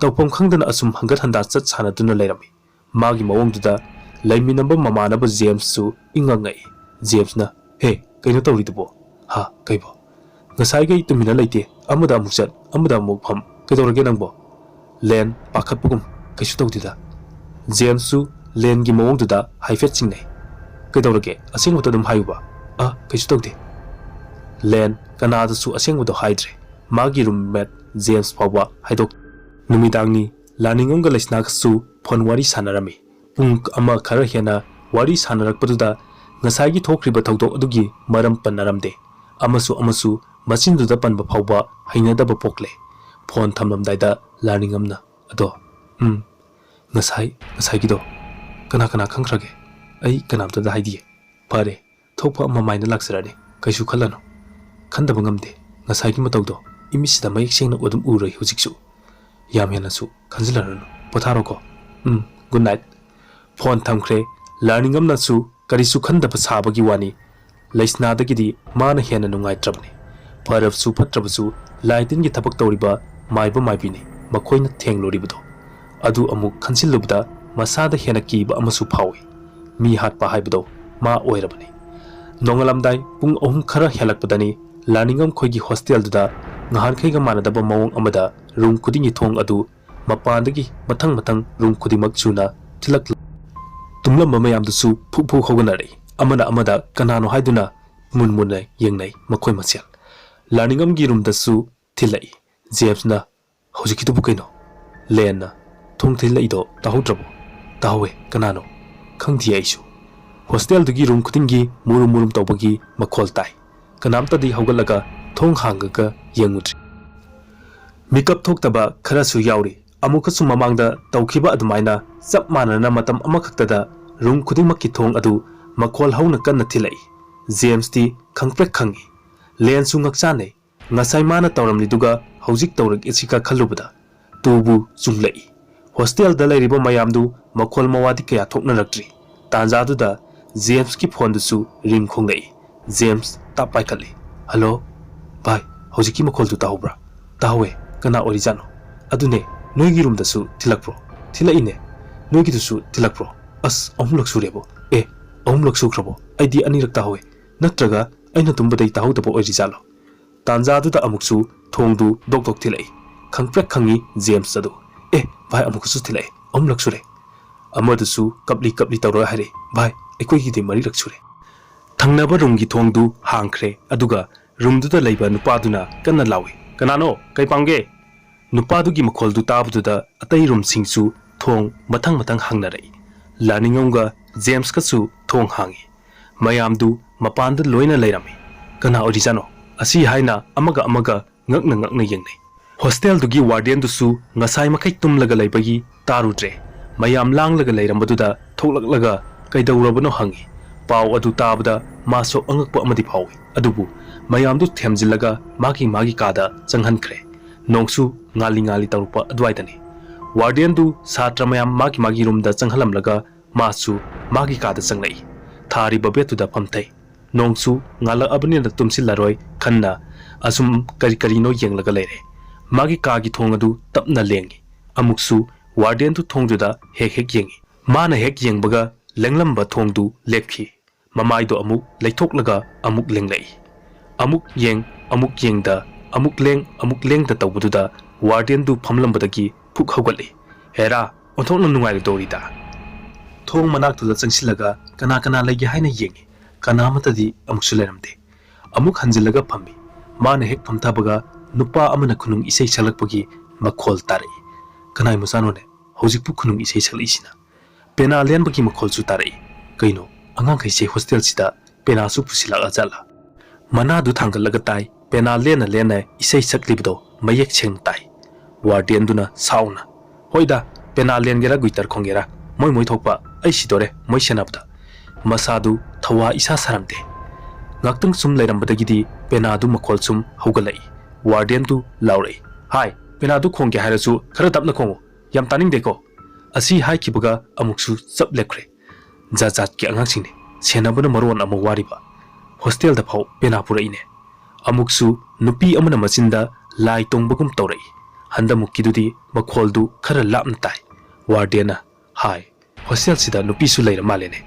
ꯇꯧꯐꯝ ꯈꯪꯗꯅ ꯑꯁꯨꯝ ꯍꯪꯒꯠ ꯍꯟꯗꯥ ꯆꯠ ꯁꯥꯟꯅꯗꯨꯅ ꯂꯩꯔꯝꯃꯤ꯫ ꯃꯥꯒꯤ ꯃꯑꯣꯡꯗꯨꯗ ꯂꯩꯃꯤꯟꯅꯕ ꯃꯃꯥꯟꯅꯕ ꯖꯦꯝꯁꯁꯨ ꯏꯉꯛ ꯉꯛꯏ꯫ ꯖꯦꯝꯁꯅ, "ꯍꯦ, ꯀꯩꯅꯣ ꯇꯧꯔꯤꯗꯨꯕꯣ? ꯍꯥ, ꯀꯩꯕꯣ? ꯉꯁꯥꯏꯈꯩ ꯇꯨꯃꯤꯟꯅ ꯂꯩꯇꯦ, ꯑꯃꯗ ꯑꯃꯨꯛ ꯆꯠ, ꯑꯃꯗ ꯑꯃꯨꯛ ꯐꯝ, ꯀꯩꯗꯧꯔꯒꯦ ꯅꯪꯕꯣ?" ꯂꯦꯟ ꯄꯥꯈꯠꯄꯒꯨꯝ, "ꯀꯩꯁꯨ ꯇꯧꯗꯦꯗ꯫" ꯖꯦꯝꯁꯁꯨ ꯂꯦꯟꯒꯤ ꯃꯑꯣꯡꯗꯨꯗ ꯍꯥꯏꯐꯦꯠ ꯆꯤꯡꯅꯩ꯫ "ꯀꯩꯗꯧꯔꯒꯦ? ꯑꯁꯦꯡꯕꯗꯣ ꯑꯗꯨꯝ ꯍꯥꯏꯌꯨꯕ꯫" "ꯑ, ꯀꯩꯁꯨ ꯇꯧꯗꯦ꯫" ꯂꯦꯟ ꯀꯅꯥꯗꯁꯨ ꯑꯁꯦꯡꯕꯗꯣ ꯍꯥꯏꯗ꯭ꯔꯦ꯫ ꯃꯥꯒꯤ ꯔꯨꯝꯃꯦꯠ ꯖꯦꯝꯁ ꯐꯥꯎꯕ ꯍꯥꯏꯗꯣꯛ ꯅꯨꯃꯤꯗꯥꯡꯅꯤ꯫ ꯂꯥꯅꯤꯡꯉꯝꯒ ꯂꯩꯁꯅꯥꯒꯁꯨ ꯐꯣꯟ ꯋꯥꯔꯤ ꯁꯥꯟꯅꯔꯝꯃꯤ꯫ ꯄꯨꯡ ꯑꯃ ꯈꯔ ꯍꯦꯟꯅ ꯋꯥꯔꯤ ꯁꯥꯟꯅꯔꯛꯄꯗꯨꯗ ꯉꯁꯥꯏꯒꯤ ꯊꯣꯛꯈ꯭ꯔꯤꯕ ꯊꯧꯗꯣꯛ ꯑꯗꯨꯒꯤ ꯃꯔꯝ ꯄꯟꯅꯔꯝꯗꯦ꯫ ꯑꯃꯁꯨ ꯑꯃꯁꯨ ꯃꯆꯤꯟꯗꯨꯗ ꯄꯟꯕ ꯐꯥꯎꯕ ꯍꯩꯅꯗꯕ ꯄꯣꯛꯂꯦ꯫ ꯐꯣꯟ ꯊꯝꯂꯝꯗꯥꯏꯗ ꯂꯥꯅꯤꯡꯉꯝꯅ, "ꯑꯗꯣ, ꯎꯝ, ꯉꯁꯥꯏ, ꯉꯁꯥꯏꯒꯤꯗꯣ ꯀꯅꯥ ꯀꯅꯥ ꯈꯪꯈ꯭ꯔꯒꯦ? ꯑꯩ ꯀꯅꯥꯝꯇꯗ ꯍꯥꯏꯗꯤꯌꯦ꯫" "ꯐꯔꯦ, ꯊꯣꯛꯄ ꯑꯃ ꯃꯥꯏꯅ ꯂꯥꯛꯆꯔꯅꯤ, ꯀꯩꯁꯨ ꯈꯜꯂꯅꯨ꯫" "ꯈꯟꯗꯕ ꯉꯝꯗꯦ, ꯉꯁꯥꯏꯒꯤ ꯃꯇꯧꯗꯣ ꯏꯃꯤꯠꯁꯤꯗ ꯃꯌꯦꯛ ꯁꯦꯡꯅ ꯑꯗꯨꯝ ꯎꯔꯦ ꯍꯧꯖꯤꯛꯁꯨ꯫" "ꯌꯥꯝ ꯍꯦꯟꯅꯁꯨ ꯈꯟꯖꯤꯜꯂꯔꯅꯨ, ꯄꯣꯊꯥꯔꯣꯀꯣ꯫" "ꯎꯝ, ꯒꯨꯗ ꯅꯥꯏꯠ꯫" ꯐꯣꯟ ꯊꯝꯈ꯭ꯔꯦ꯫ ꯂꯥꯅꯤꯡꯉꯝꯅꯁꯨ ꯀꯔꯤꯁꯨ ꯈꯟꯗꯕ ꯁꯥꯕꯒꯤ ꯋꯥꯅꯤ꯫ ꯂꯩꯁꯅꯥꯗꯒꯤꯗꯤ ꯃꯥꯅ ꯍꯦꯟꯅ ꯅꯨꯡꯉꯥꯏꯇ꯭ꯔꯕꯅꯤ꯫ ꯐꯔꯕꯁꯨ ꯐꯠꯇ꯭ꯔꯕꯁꯨ ꯂꯥꯏ ꯇꯤꯟꯒꯤ ꯊꯕꯛ ꯇꯧꯔꯤꯕ ꯃꯥꯏꯕ ꯃꯥꯏꯕꯤꯅꯤ ꯃꯈꯣꯏꯅ ꯊꯦꯡꯂꯨꯔꯤꯕꯗꯣ꯫ ꯑꯗꯨ ꯑꯃꯨꯛ ꯈꯟꯖꯤꯜꯂꯨꯕꯗ ꯃꯁꯥꯗ ꯍꯦꯟꯅ ꯀꯤꯕ ꯑꯃꯁꯨ ꯐꯥꯎꯏ꯫ ꯃꯤ ꯍꯥꯠꯄ ꯍꯥꯏꯕꯗꯣ ꯃꯥ ꯑꯣꯏꯔꯕꯅꯤ꯫ ꯅꯣꯡꯉꯥꯜꯂꯝꯗꯥꯏ ꯄꯨꯡ ꯑꯍꯨꯝ ꯈꯔ ꯍꯦꯜꯂꯛꯄꯗꯅꯤ ꯂꯥꯅꯤꯡꯉꯝ ꯈꯣꯏꯒꯤ ꯍꯣꯁꯇꯦꯜꯗꯨꯗ ꯉꯍꯥꯟꯈꯩꯒ ꯃꯥꯟꯅꯗꯕ ꯃꯑꯣꯡ ꯑꯃꯗ ꯔꯨꯝ ꯈꯨꯗꯤꯡꯒꯤ ꯊꯣꯡ ꯑꯗꯨ ꯃꯄꯥꯟꯗꯒꯤ ꯃꯊꯪ ꯃꯊꯪ ꯔꯨꯝ ꯈꯨꯗꯤꯡꯃꯛ ꯁꯨꯅ ꯊꯤꯜꯂꯛꯂ-, ꯇꯨꯝꯂꯝꯕ ꯃꯌꯥꯝꯗꯨꯁꯨ ꯐꯨꯛ ꯐꯨꯛ ꯍꯧꯒꯠꯅꯔꯛꯏ꯫ ꯑꯃꯅ ꯑꯃꯗ ꯀꯅꯥꯅꯣ ꯍꯥꯏꯗꯨꯅ ꯃꯨꯟ ꯃꯨꯟꯅ ꯌꯦꯡꯅꯩ ꯃꯈꯣꯏ ꯃꯁꯦꯜ꯫ ꯂꯥꯅꯤꯡꯉꯝꯒꯤ ꯔꯨꯝꯗꯁꯨ ꯊꯤꯜꯂꯛꯏ꯫ ꯖꯦꯝꯁꯅ, "ꯍꯧꯖꯤꯛꯀꯤꯗꯨꯕꯨ ꯀꯩꯅꯣ?" ꯂꯦꯟꯅ, "ꯊꯣꯡ ꯊꯤꯜꯂꯛꯏꯗꯣ ꯇꯥꯍꯧꯗ꯭ꯔꯕꯣ?" "ꯇꯥꯍꯧꯋꯦ꯫ ꯀꯅꯥꯅꯣ?" "ꯈꯪꯗꯤꯌꯦ ꯑꯩꯁꯨ꯫ ꯍꯣꯁꯇꯦꯜꯗꯨꯒꯤ ꯔꯨꯝ ꯈꯨꯗꯤꯡꯒꯤ ꯃꯨꯔꯨꯝ ꯃꯨꯔꯨꯝ ꯇꯧꯕꯒꯤ ꯃꯈꯣꯜ ꯇꯥꯏ꯫ ꯀꯅꯥꯝꯇꯗꯤ ꯍꯧꯒꯠꯂꯒ ꯊꯣꯡ ꯍꯥꯡꯉꯒ ꯌꯦꯡꯉꯨꯗ꯭ꯔꯤ꯫ ꯃꯤꯀꯞ ꯊꯣꯛꯇꯕ ꯈꯔꯁꯨ ꯌꯥꯎꯔꯤ꯫ ꯑꯃꯨꯛꯀꯁꯨ ꯃꯃꯥꯡꯗ ꯇꯧꯈꯤꯕ ꯑꯗꯨꯃꯥꯏꯅ ꯆꯞ ꯃꯥꯟꯅꯅ ꯃꯇꯝ ꯑꯃꯈꯛꯇꯗ ꯔꯨꯝ ꯈꯨꯗꯤꯡꯃꯛꯀꯤ ꯊꯣꯡ ꯑꯗꯨ ꯃꯈꯣꯜ ꯍꯧꯅ ꯀꯟꯅ ꯊꯤꯜꯂꯛꯏ꯫ ꯖꯦꯝꯁꯇꯤ ꯈꯪꯄ꯭ꯔꯦꯛ ꯈꯪꯉꯤ꯫ ꯂꯦꯟꯁꯨ ꯉꯛꯆꯥꯟꯅꯩ꯫ ꯉꯁꯥꯏ ꯃꯥꯅ ꯇꯧꯔꯝꯂꯤꯗꯨꯒ ꯍꯧꯖꯤꯛ ꯇꯧꯔꯛꯏꯁꯤꯒ ꯈꯜꯂꯨꯕꯗ ꯇꯨꯕꯨ ꯆꯨꯡꯂꯛꯏ꯫ ꯍꯣꯁꯇꯦꯜꯗ ꯂꯩꯔꯤꯕ ꯃꯌꯥꯝꯗꯨ ꯃꯈꯣꯜ ꯃꯋꯥꯗꯤ ꯀꯌꯥ ꯊꯣꯛꯅꯔꯛꯇ꯭ꯔꯤ꯫ ꯇꯥꯟꯖꯥꯗꯨꯗ ꯖꯦꯝꯁꯀꯤ ꯐꯣꯟꯗꯨꯁꯨ ꯔꯤꯡ ꯈꯣꯡꯂꯛꯏ꯫ ꯖꯦꯝꯁ ꯇꯞ ꯄꯥꯏꯈꯠꯂꯤ꯫ "ꯍꯜꯂꯣ? ꯚꯥꯏ, ꯍꯧꯖꯤꯛꯀꯤ ꯃꯈꯣꯜꯗꯨ ꯇꯥꯍꯧꯕ꯭ꯔꯥ?" "ꯇꯥꯍꯧꯋꯦ꯫ ꯀꯅꯥ ꯑꯣꯏꯔꯤꯖꯥꯠꯅꯣ?" "ꯑꯗꯨꯅꯦ, ꯅꯣꯏꯒꯤ ꯔꯨꯝꯗꯁꯨ ꯊꯤꯜꯂꯛꯄ꯭ꯔꯣ?" "ꯊꯤꯜꯂꯛꯏꯅꯦ꯫ ꯅꯣꯏꯒꯤꯗꯨꯁꯨ ꯊꯤꯜꯂꯛꯄ꯭ꯔꯣ?" "ꯑꯁ, ꯑꯍꯨꯝꯂꯛ ꯁꯨꯔꯦꯕꯣ꯫ ꯑꯦ, ꯑꯍꯨꯝꯂꯛ ꯁꯨꯈ꯭ꯔꯕꯣ? ꯑꯩꯗꯤ ꯑꯅꯤꯔꯛ ꯇꯥꯍꯧꯋꯦ꯫ ꯅꯠꯇ꯭ꯔꯒ ꯑꯩꯅ ꯇꯨꯝꯕꯗꯩ ꯇꯥꯍꯧꯗꯕ ꯑꯣꯏꯔꯤꯖꯥꯠꯂꯣ?" ꯇꯥꯟꯖꯥꯗꯨꯗ ꯑꯃꯨꯛꯁꯨ ꯊꯣꯡꯗꯨ ꯗꯣꯛ ꯗꯣꯛ ꯊꯤꯜꯂꯛꯏ꯫ ꯈꯪꯄ꯭ꯔꯦꯛ ꯈꯪꯉꯤ ꯖꯦꯝꯁ ꯑꯗꯨ꯫ "ꯑꯦ, ꯚꯥꯏ, ꯑꯃꯨꯛꯀꯁꯨ ꯊꯤꯜꯂꯛꯑꯦ꯫ ꯑꯍꯨꯝꯂꯛ ꯁꯨꯔꯦ꯫ ꯑꯃꯗꯨꯁꯨ ꯀꯞꯂꯤ ꯀꯞꯂꯤ ꯇꯧꯔꯒ ꯍꯥꯏꯔꯛꯏ꯫ ꯚꯥꯏ, ꯑꯩꯈꯣꯏꯒꯤꯗꯤ ꯃꯔꯤꯔꯛ ꯁꯨꯔꯦ꯫" ꯊꯪꯅꯕ ꯔꯨꯝꯒꯤ ꯊꯣꯡꯗꯨ ꯍꯥꯡꯈ꯭ꯔꯦ, ꯑꯗꯨꯒ ꯔꯨꯝꯗꯨꯗ ꯂꯩꯕ ꯅꯨꯄꯥꯗꯨꯅ ꯀꯟꯅ ꯂꯥꯎꯏ, "ꯀꯅꯥꯅꯣ? ꯀꯩ ꯄꯥꯝꯒꯦ?" ꯅꯨꯄꯥꯗꯨꯒꯤ ꯃꯈꯣꯜꯗꯨ ꯇꯥꯕꯗꯨꯗ ꯑꯇꯩ ꯔꯨꯝꯁꯤꯡꯁꯨ ꯊꯣꯡ ꯃꯊꯪ ꯃꯊꯪ ꯍꯥꯡꯅꯔꯛꯏ꯫ ꯂꯥꯅꯤꯡꯉꯝꯒ ꯖꯦꯝꯁꯀꯁꯨ ꯊꯣꯡ ꯍꯥꯡꯏ꯫ ꯃꯌꯥꯝꯗꯨ ꯃꯄꯥꯟꯗ ꯂꯣꯏꯅ ꯂꯩꯔꯝꯃꯤ꯫ "ꯀꯅꯥ ꯑꯣꯏꯔꯤꯖꯥꯠꯅꯣ?" ꯑꯁꯤ ꯍꯥꯏꯅ ꯑꯃꯒ ꯑꯃꯒ ꯉꯛꯅ ꯉꯛꯅ ꯌꯦꯡꯅꯩ꯫ ꯍꯣꯁꯇꯦꯜꯗꯨꯒꯤ ꯋꯥꯔꯗꯦꯟꯗꯨꯁꯨ ꯉꯁꯥꯏ ꯃꯈꯩ ꯇꯨꯝꯂꯒ ꯂꯩꯕꯒꯤ ꯇꯥꯔꯨꯗ꯭ꯔꯦ꯫ ꯃꯌꯥꯝ ꯂꯥꯡꯂꯒ ꯂꯩꯔꯝꯕꯗꯨꯗ ꯊꯣꯛꯂꯛꯂꯒ ꯀꯩꯗꯧꯔꯕꯅꯣ ꯍꯪꯉꯤ꯫ ꯄꯥꯎ ꯑꯗꯨ ꯇꯥꯕꯗ ꯃꯥꯁꯨ ꯑꯉꯛꯄ ꯑꯃꯗꯤ ꯐꯥꯎꯏ꯫ ꯑꯗꯨꯕꯨ ꯃꯌꯥꯝꯗꯨ ꯊꯦꯝꯖꯤꯜꯂꯒ ꯃꯥꯒꯤ ꯃꯥꯒꯤ ꯀꯥꯗ ꯆꯪꯍꯟꯈ꯭ꯔꯦ꯫ ꯅꯣꯡꯁꯨ ꯉꯥꯜꯂꯤ ꯉꯥꯜꯂꯤ ꯇꯧꯔꯛꯄ ꯑꯗꯨꯋꯥꯏꯗꯅꯤ꯫ ꯋꯥꯔꯗꯦꯟꯗꯨ ꯁꯥꯇ꯭ꯔ ꯃꯌꯥꯝ ꯃꯥꯒꯤ ꯃꯥꯒꯤ ꯔꯨꯝꯗ ꯆꯪꯍꯜꯂꯝꯂꯒ ꯃꯥꯁꯨ ꯃꯥꯒꯤ ꯀꯥꯗ ꯆꯪꯂꯛꯏ꯫ ꯊꯥꯔꯤꯕ ꯕꯦꯗꯇꯨꯗ ꯐꯝꯊꯩ꯫ ꯅꯣꯡꯁꯨ ꯉꯥꯜꯂꯛꯑꯕꯅꯤꯅ ꯇꯨꯝꯁꯤꯜꯂꯔꯣꯏ ꯈꯟꯅ ꯑꯁꯨꯝ ꯀꯔꯤ ꯀꯔꯤꯅꯣ ꯌꯦꯡꯂꯒ ꯂꯩꯔꯦ꯫ ꯃꯥꯒꯤ ꯀꯥꯒꯤ ꯊꯣꯡ ꯑꯗꯨ ꯇꯞꯅ ꯂꯦꯡꯉꯤ꯫ ꯑꯃꯨꯛꯁꯨ ꯋꯥꯔꯗꯦꯟꯗꯨ ꯊꯣꯡꯗꯨꯗ ꯍꯦꯛ ꯍꯦꯛ ꯌꯦꯡꯉꯤ꯫ ꯃꯥꯅ ꯍꯦꯛ ꯌꯦꯡꯕꯒ ꯂꯦꯡꯂꯝꯕ ꯊꯣꯡꯗꯨ ꯂꯦꯞꯈꯤ꯫ ꯃꯃꯥꯏꯗꯣ ꯑꯃꯨꯛ ꯂꯩꯊꯣꯛꯂꯒ ꯑꯃꯨꯛ ꯂꯦꯡꯂꯛꯏ꯫ ꯑꯃꯨꯛ ꯌꯦꯡ, ꯑꯃꯨꯛ ꯌꯦꯡꯗ, ꯑꯃꯨꯛ ꯂꯦꯡ, ꯑꯃꯨꯛ ꯂꯦꯡꯗ ꯇꯧꯕꯗꯨꯗ ꯋꯥꯔꯗꯦꯟꯗꯨ ꯐꯝꯂꯝꯕꯗꯒꯤ ꯐꯨꯛ ꯍꯧꯒꯠꯂꯤ꯫ "ꯍꯦꯔꯥ, ꯑꯣꯟꯊꯣꯛꯅ ꯅꯨꯡꯉꯥꯏꯔꯣꯏꯗꯧꯔꯤꯗ!" ꯊꯣꯡ ꯃꯅꯥꯛꯇꯨꯗ ꯆꯪꯁꯤꯜꯂꯒ ꯀꯅꯥ ꯀꯅꯥ ꯂꯩꯒꯦ ꯍꯥꯏꯅ ꯌꯦꯡꯉꯤ꯫ ꯀꯅꯥ ꯑꯃꯠꯇꯗꯤ ꯑꯃꯨꯛꯁꯨ ꯂꯩꯔꯝꯗꯦ꯫ ꯑꯃꯨꯛ ꯍꯟꯖꯤꯜꯂꯒ ꯐꯝꯃꯤ꯫ ꯃꯥꯅ ꯍꯦꯛ ꯐꯝꯊꯕꯒ ꯅꯨꯄꯥ ꯑꯃꯅ ꯈꯨꯅꯨꯡ ꯏꯁꯩ ꯁꯛꯂꯛꯄꯒꯤ ꯃꯈꯣꯜ ꯇꯥꯔꯛꯏ꯫ "ꯀꯅꯥꯏ ꯃꯆꯥꯅꯣꯅꯦ ꯍꯧꯖꯤꯛꯄꯨ ꯈꯨꯅꯨꯡ ꯏꯁꯩ ꯁꯛꯂꯛꯏꯁꯤꯅ?" ꯄꯦꯅꯥ ꯂꯦꯟꯕꯒꯤ ꯃꯈꯣꯜꯁꯨ ꯇꯥꯔꯛꯏ꯫ "ꯀꯩꯅꯣ, ꯑꯉꯥꯡꯈꯩꯁꯦ ꯍꯣꯁꯇꯦꯜꯁꯤꯗ ꯄꯦꯅꯥꯁꯨ ꯄꯨꯁꯤꯜꯂꯛꯑ ꯖꯥꯠꯂꯥ?" ꯃꯅꯥꯗꯨ ꯊꯥꯡꯒꯠꯂꯒ ꯇꯥꯏ꯫ ꯄꯦꯅꯥ ꯂꯦꯟꯅ ꯂꯦꯟꯅ ꯏꯁꯩ ꯁꯛꯂꯤꯕꯗꯣ ꯃꯌꯦꯛ ꯁꯦꯡꯅ ꯇꯥꯏ꯫ ꯋꯥꯔꯗꯦꯟꯗꯨꯅ ꯁꯥꯎꯅ, "ꯍꯣꯏꯗ, ꯄꯦꯅꯥ ꯂꯦꯟꯒꯦꯔꯥ ꯒꯨꯏꯇꯔ ꯈꯣꯡꯒꯦꯔꯥ, ꯃꯣꯏ ꯃꯣꯏ ꯊꯣꯛꯄ, ꯑꯩ ꯁꯤꯗꯣꯔꯦ ꯃꯣꯏ ꯁꯦꯟꯅꯕꯗ"꯫ ꯃꯁꯥꯗꯨ ꯊꯋꯥ ꯏꯁꯥ ꯁꯥꯔꯝꯗꯦ꯫ ꯉꯥꯛꯇꯪ ꯁꯨꯝ ꯂꯩꯔꯝꯕꯗꯒꯤꯗꯤ ꯄꯦꯅꯥꯗꯨ ꯃꯈꯣꯜ ꯁꯨꯝ ꯍꯧꯒꯠꯂꯛꯏ꯫ ꯋꯥꯔꯗꯦꯟꯗꯨ ꯂꯥꯎꯔꯛꯏ, "ꯍꯥꯏ, ꯄꯦꯅꯥꯗꯨ ꯈꯣꯡꯒꯦ ꯍꯥꯏꯔꯁꯨ ꯈꯔ ꯇꯞꯅ ꯈꯣꯡꯉꯨ, ꯌꯥꯝ ꯇꯥꯅꯤꯡꯗꯦꯀꯣ"꯫ ꯑꯁꯤ ꯍꯥꯏꯈꯤꯕꯒ ꯑꯃꯨꯛꯁꯨ ꯆꯞ ꯂꯦꯞꯈ꯭ꯔꯦ꯫ ꯖꯥꯠ ꯖꯥꯠꯀꯤ ꯑꯉꯥꯡꯁꯤꯡꯅꯤ, ꯁꯦꯟꯅꯕꯅ ꯃꯔꯣꯟ ꯑꯃ ꯋꯥꯔꯤꯕ꯫ ꯍꯣꯁꯇꯦꯜꯗ ꯐꯥꯎ ꯄꯦꯅꯥ ꯄꯨꯔꯛꯏꯅꯦ꯫ ꯑꯃꯨꯛꯁꯨ ꯅꯨꯄꯤ ꯑꯃꯅ ꯃꯆꯤꯟꯗ ꯂꯥꯏ ꯇꯣꯡꯕꯒꯨꯝ ꯇꯧꯔꯛꯏ꯫ ꯍꯟꯗꯃꯨꯛꯀꯤꯗꯨꯗꯤ ꯃꯈꯣꯜꯗꯨ ꯈꯔ ꯂꯥꯞꯅ ꯇꯥꯏ꯫ ꯋꯥꯔꯗꯦꯟꯅ, "ꯍꯥꯏ, ꯍꯣꯁꯇꯦꯜꯁꯤꯗ ꯅꯨꯄꯤꯁꯨ ꯂꯩꯔ ꯃꯥꯜꯂꯦꯅꯦ"꯫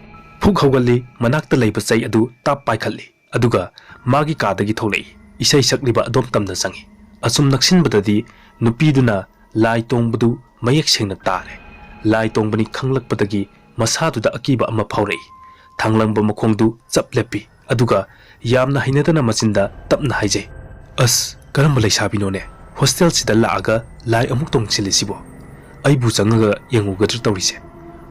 ꯐꯨꯛ ꯍꯧꯒꯠꯂꯤ, ꯃꯅꯥꯛꯇ ꯂꯩꯕ ꯆꯩ ꯑꯗꯨ ꯇꯥꯞ ꯄꯥꯏꯈꯠꯂꯤ꯫ ꯑꯗꯨꯒ ꯃꯥꯒꯤ ꯀꯥꯗꯒꯤ ꯊꯣꯛꯂꯛꯏ꯫ ꯏꯁꯩ ꯁꯛꯂꯤꯕ ꯑꯗꯣꯝ ꯇꯝꯅ ꯆꯪꯏ꯫ ꯑꯁꯨꯝ ꯅꯛꯁꯤꯟꯕꯗꯗꯤ ꯅꯨꯄꯤꯗꯨꯅ ꯂꯥꯏ ꯇꯣꯡꯕꯗꯨ ꯃꯌꯦꯛ ꯁꯦꯡꯅ ꯇꯥꯔꯦ꯫ ꯂꯥꯏ ꯇꯣꯡꯕꯅꯤ ꯈꯪꯂꯛꯄꯗꯒꯤ ꯃꯁꯥꯗꯨꯗ ꯑꯀꯤꯕ ꯑꯃ ꯐꯥꯎꯔꯛꯏ꯫ ꯊꯥꯡꯂꯪꯕ ꯃꯈꯣꯡꯗꯨ ꯆꯞ ꯂꯦꯞꯄꯤ꯫ ꯑꯗꯨꯒ ꯌꯥꯝꯅ ꯍꯩꯅꯗꯅ ꯃꯆꯤꯟꯗ ꯇꯞꯅ ꯍꯥꯏꯖꯩ, "ꯑꯁ, ꯀꯔꯝꯕ ꯂꯩꯁꯥꯕꯤꯅꯣꯅꯦ ꯍꯣꯁꯇꯦꯜꯁꯤꯗ ꯂꯥꯛꯑꯒ ꯂꯥꯏ ꯑꯃꯨꯛ ꯇꯣꯡꯁꯤꯜꯂꯤꯁꯤꯕꯣ? ꯑꯩꯕꯨ ꯆꯪꯉꯒ ꯌꯦꯡꯉꯨꯒꯗ꯭ꯔꯥ ꯇꯧꯔꯤꯁꯦ?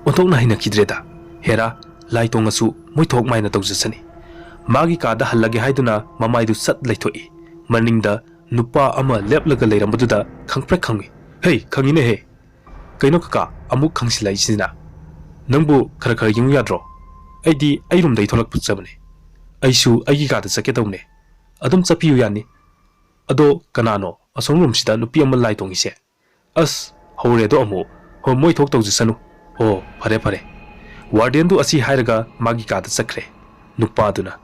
ꯑꯣꯟꯊꯣꯛꯅ ꯍꯩꯅꯈꯤꯗ꯭ꯔꯦꯗ꯫ ꯍꯦꯔꯥ, ꯂꯥꯏ ꯇꯣꯡꯉꯁꯨ ꯃꯣꯏ ꯊꯣꯛ ꯃꯥꯏꯅ ꯇꯧꯖꯁꯅꯤ"꯫ ꯃꯥꯒꯤ ꯀꯥꯗ ꯍꯜꯂꯒꯦ ꯍꯥꯏꯗꯨꯅ ꯃꯃꯥꯏꯗꯨ ꯁꯠ ꯂꯩꯊꯣꯛꯏ꯫ ꯃꯅꯤꯡꯗ ꯅꯨꯄꯥ ꯑꯃ ꯂꯦꯞꯂꯒ ꯂꯩꯔꯝꯕꯗꯨꯗ ꯈꯪꯄ꯭ꯔꯦꯛ ꯈꯪꯏ꯫ "ꯍꯦ, ꯈꯪꯉꯤꯅꯦꯍꯦ꯫ ꯀꯩꯅꯣ ꯀꯀꯥ, ꯑꯃꯨꯛ ꯈꯪꯁꯤꯜꯂꯛꯏꯁꯤꯅ? ꯅꯪꯕꯨ ꯈꯔ ꯈꯔ ꯌꯦꯡꯉꯨ ꯌꯥꯗ꯭ꯔꯣ? ꯑꯩꯗꯤ ꯑꯩ ꯔꯨꯝꯗꯩ ꯊꯣꯛꯂꯛꯄ ꯆꯠꯆꯕꯅꯦ꯫ ꯑꯩꯁꯨ ꯑꯩꯒꯤ ꯀꯥꯗ ꯆꯠꯀꯦ ꯇꯧꯕꯅꯦ꯫ ꯑꯗꯨꯝ ꯆꯠꯄꯤꯌꯨ ꯌꯥꯅꯤ꯫ ꯑꯗꯣ ꯀꯅꯥꯅꯣ ꯑꯁꯣꯝ ꯔꯨꯝꯁꯤꯗ ꯅꯨꯄꯤ ꯑꯃ ꯂꯥꯏ ꯇꯣꯡꯉꯤꯁꯦ? ꯑꯁ, ꯍꯧꯔꯦꯗꯣ ꯑꯃꯨꯛ꯫ ꯍꯣ, ꯃꯣꯏ ꯊꯣꯛ ꯇꯧꯖꯁꯅꯨ꯫ ꯑꯣ, ꯐꯔꯦ, ꯐꯔꯦ"꯫ ꯋꯥꯔꯗꯦꯟꯗꯨ ꯑꯁꯤ ꯍꯥꯏꯔꯒ ꯃꯥꯒꯤ ꯀꯥꯗ ꯆꯠꯈ꯭ꯔꯦ꯫ ꯅꯨꯄꯥꯗꯨꯅ,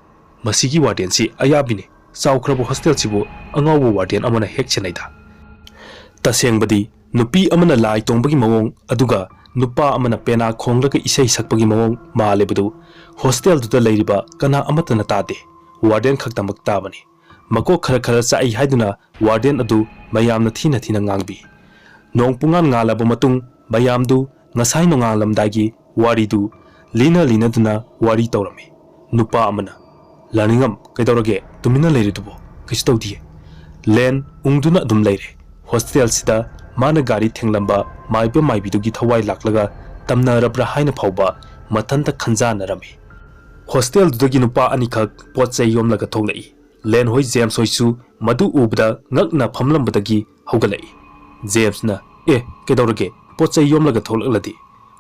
"ꯃꯁꯤꯒꯤ ꯋꯥꯔꯗꯦꯟꯁꯤ ꯑꯌꯥꯕꯤꯅꯤ꯫ ꯆꯥꯎꯈ꯭ꯔꯕ ꯍꯣꯁꯇꯦꯜꯁꯤꯕꯨ ꯑꯉꯥꯎꯕ ꯋꯥꯔꯗꯦꯟ ꯑꯃꯅ ꯍꯦꯛ ꯁꯦꯟꯅꯩꯗ꯫ ꯇꯁꯦꯡꯕꯗꯤ ꯅꯨꯄꯤ ꯑꯃꯅ ꯂꯥꯏ ꯇꯣꯡꯕꯒꯤ ꯃꯑꯣꯡ, ꯑꯗꯨꯒ ꯅꯨꯄꯥ ꯑꯃꯅ ꯄꯦꯅꯥ ꯈꯣꯡꯂꯒ ꯏꯁꯩ ꯁꯛꯄꯒꯤ ꯃꯑꯣꯡ ꯃꯥꯜꯂꯤꯕꯗꯨ ꯍꯣꯁꯇꯦꯜꯗꯨꯗ ꯂꯩꯔꯤꯕ ꯀꯅꯥ ꯑꯃꯠꯇꯅ ꯇꯥꯗꯦ꯫ ꯋꯥꯔꯗꯦꯟ ꯈꯛꯇꯃꯛ ꯇꯥꯕꯅꯤ꯫ ꯃꯀꯣꯛ ꯈꯔ ꯈꯔ ꯆꯥꯛꯏ ꯍꯥꯏꯗꯨꯅ ꯋꯥꯔꯗꯦꯟ ꯑꯗꯨ ꯃꯌꯥꯝꯅ ꯊꯤꯅ ꯊꯤꯅ ꯉꯥꯡꯕꯤ꯫ ꯅꯣꯡ ꯄꯨꯡꯉꯥꯟ ꯉꯥꯜꯂꯕ ꯃꯇꯨꯡ ꯃꯌꯥꯝꯗꯨ ꯉꯁꯥꯏ ꯅꯣꯡꯉꯥꯜꯂꯝꯗꯥꯏꯒꯤ ꯋꯥꯔꯤꯗꯨ ꯂꯤꯅ ꯂꯤꯅꯗꯨꯅ ꯋꯥꯔꯤ ꯇꯧꯔꯝꯃꯤ꯫ ꯅꯨꯄꯥ ꯑꯃꯅ, "ꯂꯥꯅꯤꯡꯉꯝ, ꯀꯩꯗꯧꯔꯒꯦ? ꯇꯨꯃꯤꯟꯅ ꯂꯩꯔꯤꯗꯨꯕꯨ?" "ꯀꯩꯁꯨ ꯇꯧꯗꯤꯌꯦ꯫" ꯂꯦꯟ ꯎꯪꯗꯨꯅ ꯑꯗꯨꯝ ꯂꯩꯔꯦ꯫ ꯍꯣꯁꯇꯦꯜꯁꯤꯗ ꯃꯥꯅ ꯒꯥꯔꯤ ꯊꯦꯡꯂꯝꯕ ꯃꯥꯏꯕ ꯃꯥꯏꯕꯤꯗꯨꯒꯤ ꯊꯋꯥꯏ ꯂꯥꯛꯂꯒ ꯇꯝꯅꯔꯕ꯭ꯔꯥ ꯍꯥꯏꯅ ꯐꯥꯎꯕ ꯃꯊꯟꯇ ꯈꯟꯖꯥꯟꯅꯔꯝꯃꯤ꯫ ꯍꯣꯁꯇꯦꯜꯗꯨꯗꯒꯤ ꯅꯨꯄꯥ ꯑꯅꯤꯈꯛ ꯄꯣꯠ ꯆꯩ ꯌꯣꯝꯂꯒ ꯊꯣꯛꯂꯛꯏ꯫ ꯂꯦꯟ ꯍꯣꯏ ꯖꯦꯝꯁ ꯍꯣꯏꯁꯨ ꯃꯗꯨ ꯎꯕꯗ ꯉꯛꯅ ꯐꯝꯂꯝꯕꯗꯒꯤ ꯍꯧꯒꯠꯂꯛꯏ꯫ ꯖꯦꯝꯁꯅ, "ꯑꯦ, ꯀꯩꯗꯧꯔꯒꯦ? ꯄꯣꯠ ꯆꯩ ꯌꯣꯝꯂꯒ ꯊꯣꯛꯂꯛꯂꯗꯤ?"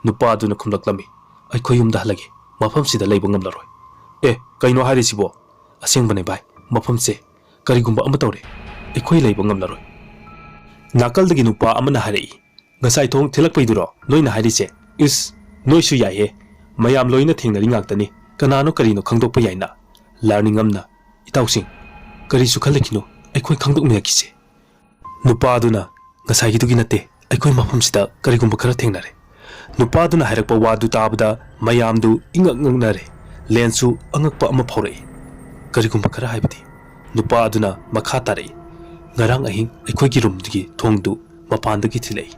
ꯅꯨꯄꯥꯗꯨꯅ ꯈꯨꯝꯂꯛꯂꯝꯃꯤ, "ꯑꯩꯈꯣꯏ ꯌꯨꯝꯗ ꯍꯜꯂꯒꯦ꯫ ꯃꯐꯝꯁꯤꯗ ꯂꯩꯕ ꯉꯝꯂꯔꯣꯏ꯫" "ꯑꯦ, ꯀꯩꯅꯣ ꯍꯥꯏꯔꯤꯁꯤꯕꯣ?" "ꯑꯁꯦꯡꯕꯅꯦ ꯚꯥꯏ, ꯃꯐꯝꯁꯦ ꯀꯔꯤꯒꯨꯝꯕ ꯑꯃ ꯇꯧꯔꯦ, ꯑꯩꯈꯣꯏ ꯂꯩꯕ ꯉꯝꯂꯔꯣꯏ꯫" ꯅꯥꯀꯜꯗꯒꯤ ꯅꯨꯄꯥ ꯑꯃꯅ ꯍꯥꯏꯔꯛꯏ, "ꯉꯁꯥꯏ ꯊꯣꯡ ꯊꯤꯜꯂꯛꯄꯩꯗꯨꯔꯣ ꯅꯣꯏꯅ ꯍꯥꯏꯔꯤꯁꯦ? ꯏꯁ, ꯅꯣꯏꯁꯨ ꯌꯥꯏꯍꯦ꯫ ꯃꯌꯥꯝ ꯂꯣꯏꯅ ꯊꯦꯡꯅꯔꯤ ꯉꯥꯛꯇꯅꯤ꯫ ꯀꯅꯥꯅꯣ ꯀꯔꯤꯅꯣ ꯈꯪꯗꯣꯛꯄ ꯌꯥꯏꯅ?" ꯂꯥꯔꯅꯤꯡꯉꯝꯅ, "ꯏꯇꯥꯎꯁꯤꯡ, ꯀꯔꯤꯁꯨ ꯈꯜꯂꯛꯈꯤꯅꯨ, ꯑꯩꯈꯣꯏ ꯈꯪꯗꯣꯛꯃꯤꯟꯅꯈꯤꯁꯦ꯫" ꯅꯨꯄꯥꯗꯨꯅ, "ꯉꯁꯥꯏꯒꯤꯗꯨꯒꯤ ꯅꯠꯇꯦ, ꯑꯩꯈꯣꯏ ꯃꯐꯝꯁꯤꯗ ꯀꯔꯤꯒꯨꯝꯕ ꯈꯔ ꯊꯦꯡꯅꯔꯦ꯫" ꯅꯨꯄꯥꯗꯨꯅ ꯍꯥꯏꯔꯛꯄ ꯋꯥꯗꯨ ꯇꯥꯕꯗ ꯃꯌꯥꯝꯗꯨ ꯏꯉꯛ ꯉꯛꯅꯔꯦ꯫ ꯂꯦꯟꯁꯨ ꯑꯉꯛꯄ ꯑꯃ ꯐꯥꯎꯔꯛꯏ꯫ "ꯀꯔꯤꯒꯨꯝꯕ ꯈꯔ ꯍꯥꯏꯕꯗꯤ?" ꯅꯨꯄꯥ ꯑꯗꯨꯅ ꯃꯈꯥ ꯇꯥꯔꯛꯏ, "ꯉꯔꯥꯡ ꯑꯍꯤꯡ ꯑꯩꯈꯣꯏꯒꯤ ꯔꯨꯝꯗꯨꯒꯤ ꯊꯣꯡꯗꯨ ꯃꯄꯥꯟꯗꯒꯤ ꯊꯤꯜꯂꯛꯏ꯫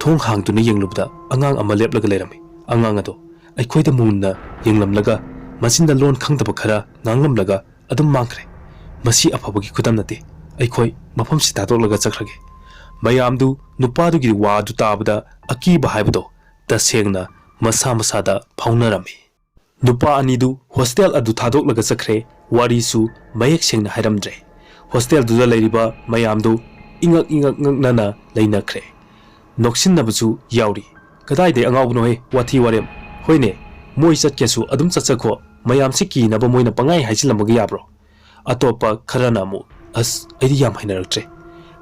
ꯊꯣꯡ ꯍꯥꯡꯗꯨꯅ ꯌꯦꯡꯂꯨꯕꯗ ꯑꯉꯥꯡ ꯑꯃ ꯂꯦꯞꯂꯒ ꯂꯩꯔꯝꯃꯤ꯫ ꯑꯉꯥꯡ ꯑꯗꯣ ꯑꯩꯈꯣꯏꯗ ꯃꯨꯟꯅ ꯌꯦꯡꯂꯝꯂꯒ ꯃꯆꯤꯟꯗ ꯂꯣꯟ ꯈꯪꯗꯕ ꯈꯔ ꯉꯥꯡꯂꯝꯂꯒ ꯑꯗꯨꯝ ꯃꯥꯡꯈ꯭ꯔꯦ꯫ ꯃꯁꯤ ꯑꯐꯕꯒꯤ ꯈꯨꯗꯝ ꯅꯠꯇꯦ꯫ ꯑꯩꯈꯣꯏ ꯃꯐꯝꯁꯤ ꯊꯥꯗꯣꯛꯂꯒ ꯆꯠꯈ꯭ꯔꯒꯦ꯫" ꯃꯌꯥꯝꯗꯨ ꯅꯨꯄꯥꯗꯨꯒꯤ ꯋꯥꯗꯨ ꯇꯥꯕꯗ ꯑꯀꯤꯕ ꯍꯥꯏꯕꯗꯣ ꯇꯁꯦꯡꯅ ꯃꯁꯥ ꯃꯁꯥꯗ ꯐꯥꯎꯅꯔꯝꯃꯤ꯫ ꯅꯨꯄꯥ ꯑꯅꯤꯗꯨ ꯍꯣꯁꯇꯦꯜ ꯑꯗꯨ ꯊꯥꯗꯣꯛꯂꯒ ꯆꯠꯈ꯭ꯔꯦ꯫ ꯋꯥꯔꯤꯁꯨ ꯃꯌꯦꯛ ꯁꯦꯡꯅ ꯍꯥꯏꯔꯝꯗ꯭ꯔꯦ꯫ ꯍꯣꯁꯇꯦꯜꯗꯨꯗ ꯂꯩꯔꯤꯕ ꯃꯌꯥꯝꯗꯨ ꯏꯉꯛ ꯏꯉꯛ ꯉꯛꯅꯅ ꯂꯩꯅꯈ꯭ꯔꯦ꯫ ꯅꯣꯛꯁꯤꯟꯅꯕꯁꯨ ꯌꯥꯎꯔꯤ꯫ "ꯀꯗꯥꯏꯗꯩ ꯑꯉꯥꯎꯕꯅꯣꯍꯦ, ꯋꯥꯊꯤ ꯋꯥꯔꯦꯝ꯫ ꯍꯣꯏꯅꯦ, ꯃꯣꯏ ꯆꯠꯀꯦꯁꯨ ꯑꯗꯨꯝ ꯆꯠꯆꯈꯣ, ꯃꯌꯥꯝꯁꯤ ꯀꯤꯅꯕ ꯃꯣꯏꯅ ꯄꯪꯉꯥꯏ ꯍꯥꯏꯖꯤꯜꯂꯝꯃꯒ ꯌꯥꯕ꯭ꯔꯣ?" ꯑꯇꯣꯞꯄ ꯈꯔꯅ ꯑꯃꯨꯛ, "ꯑꯁ, ꯑꯩꯗꯤ ꯌꯥꯝ ꯍꯩꯅꯔꯛꯇ꯭ꯔꯦ꯫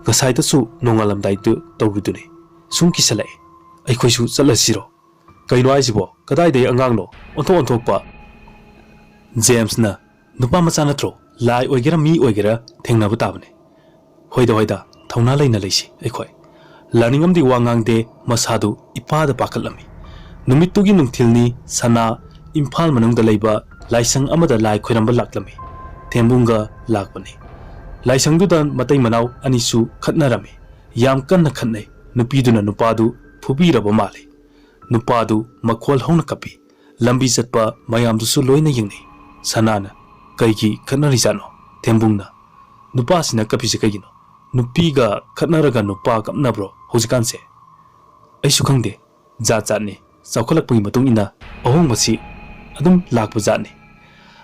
ꯉꯁꯥꯏꯗꯁꯨ ꯅꯣꯡꯉꯥꯜꯂꯝꯗꯥꯏꯗꯨ ꯇꯧꯔꯤꯗꯨꯅꯤ꯫ ꯁꯨꯝ ꯀꯤꯁꯜꯂꯛꯑꯦ꯫ ꯑꯩꯈꯣꯏꯁꯨ ꯆꯠꯂꯁꯤꯔꯣ?" "ꯀꯩꯅꯣ ꯍꯥꯏꯁꯤꯕꯣ? ꯀꯗꯥꯏꯗꯩ ꯑꯉꯥꯡꯅꯣ? ꯑꯣꯟꯊꯣꯛ ꯑꯣꯟꯊꯣꯛꯄ!" ꯖꯦꯝꯁꯅ, ꯅꯨꯄꯥ ꯃꯆꯥ ꯅꯠꯇ꯭ꯔꯣ? ꯂꯥꯏ ꯑꯣꯏꯒꯦꯔꯥ ꯃꯤ ꯑꯣꯏꯒꯦꯔꯥ ꯊꯦꯡꯅꯕ ꯇꯥꯕꯅꯤ꯫ ꯍꯣꯏꯗ ꯍꯣꯏꯗ, ꯊꯧꯅꯥ ꯂꯩꯅ ꯂꯩꯁꯤ ꯑꯩꯈꯣꯏ꯫ ꯂꯥꯅꯤꯡꯉꯝꯗꯤ ꯋꯥ ꯉꯥꯡꯗꯦ, ꯃꯁꯥꯗꯨ ꯏꯄꯥꯗ ꯄꯥꯈꯠꯂꯝꯃꯤ꯫ ꯅꯨꯃꯤꯠꯇꯨꯒꯤ ꯅꯨꯡꯊꯤꯜꯅꯤ, ꯁꯅꯥ ꯏꯝꯐꯥꯜ ꯃꯅꯨꯡꯗ ꯂꯩꯕ ꯂꯥꯏꯁꯪ ꯑꯃꯗ ꯂꯥꯏ ꯈꯣꯏꯔꯝꯕ ꯂꯥꯛꯂꯝꯃꯤ꯫ ꯊꯦꯝꯕꯨꯡꯒ ꯂꯥꯛꯄꯅꯤ꯫ ꯂꯥꯏꯁꯪꯗꯨꯗ ꯃꯇꯩ ꯃꯅꯥꯎ ꯑꯅꯤꯁꯨ ꯈꯠꯅꯔꯝꯃꯤ꯫ ꯌꯥꯝ ꯀꯟꯅ ꯈꯠꯅꯩ꯫ ꯅꯨꯄꯤꯗꯨꯅ ꯅꯨꯄꯥꯗꯨ ꯐꯨꯕꯤꯔꯕ ꯃꯥꯜꯂꯤ꯫ ꯅꯨꯄꯥꯗꯨ ꯃꯈꯣꯜ ꯍꯧꯅ ꯀꯞꯄꯤ꯫ ꯂꯝꯕꯤ ꯆꯠꯄ ꯃꯌꯥꯝꯗꯨꯁꯨ ꯂꯣꯏꯅ ꯌꯦꯡꯅꯩ꯫ ꯁꯅꯥꯅ, "ꯀꯩꯒꯤ ꯈꯠꯅꯔꯤꯖꯥꯠꯅꯣ?" ꯊꯦꯝꯕꯨꯡꯅ, "ꯅꯨꯄꯥꯁꯤꯅ ꯀꯞꯄꯤꯁꯦ ꯀꯩꯒꯤꯅꯣ? ꯅꯨꯄꯤꯒ ꯈꯠꯅꯔꯒ ꯅꯨꯄꯥ ꯀꯞꯅꯕ꯭ꯔꯣ ꯍꯧꯖꯤꯛꯀꯥꯟꯁꯦ?" "ꯑꯩꯁꯨ ꯈꯪꯗꯦ, ꯖꯥꯠ ꯖꯥꯠꯅꯤ꯫ ꯆꯥꯎꯈꯠꯂꯛꯄꯒꯤ ꯃꯇꯨꯡ ꯏꯟꯅ ꯑꯍꯣꯡꯕꯁꯤ ꯑꯗꯨꯝ ꯂꯥꯛꯄ ꯖꯥꯠꯅꯤ꯫"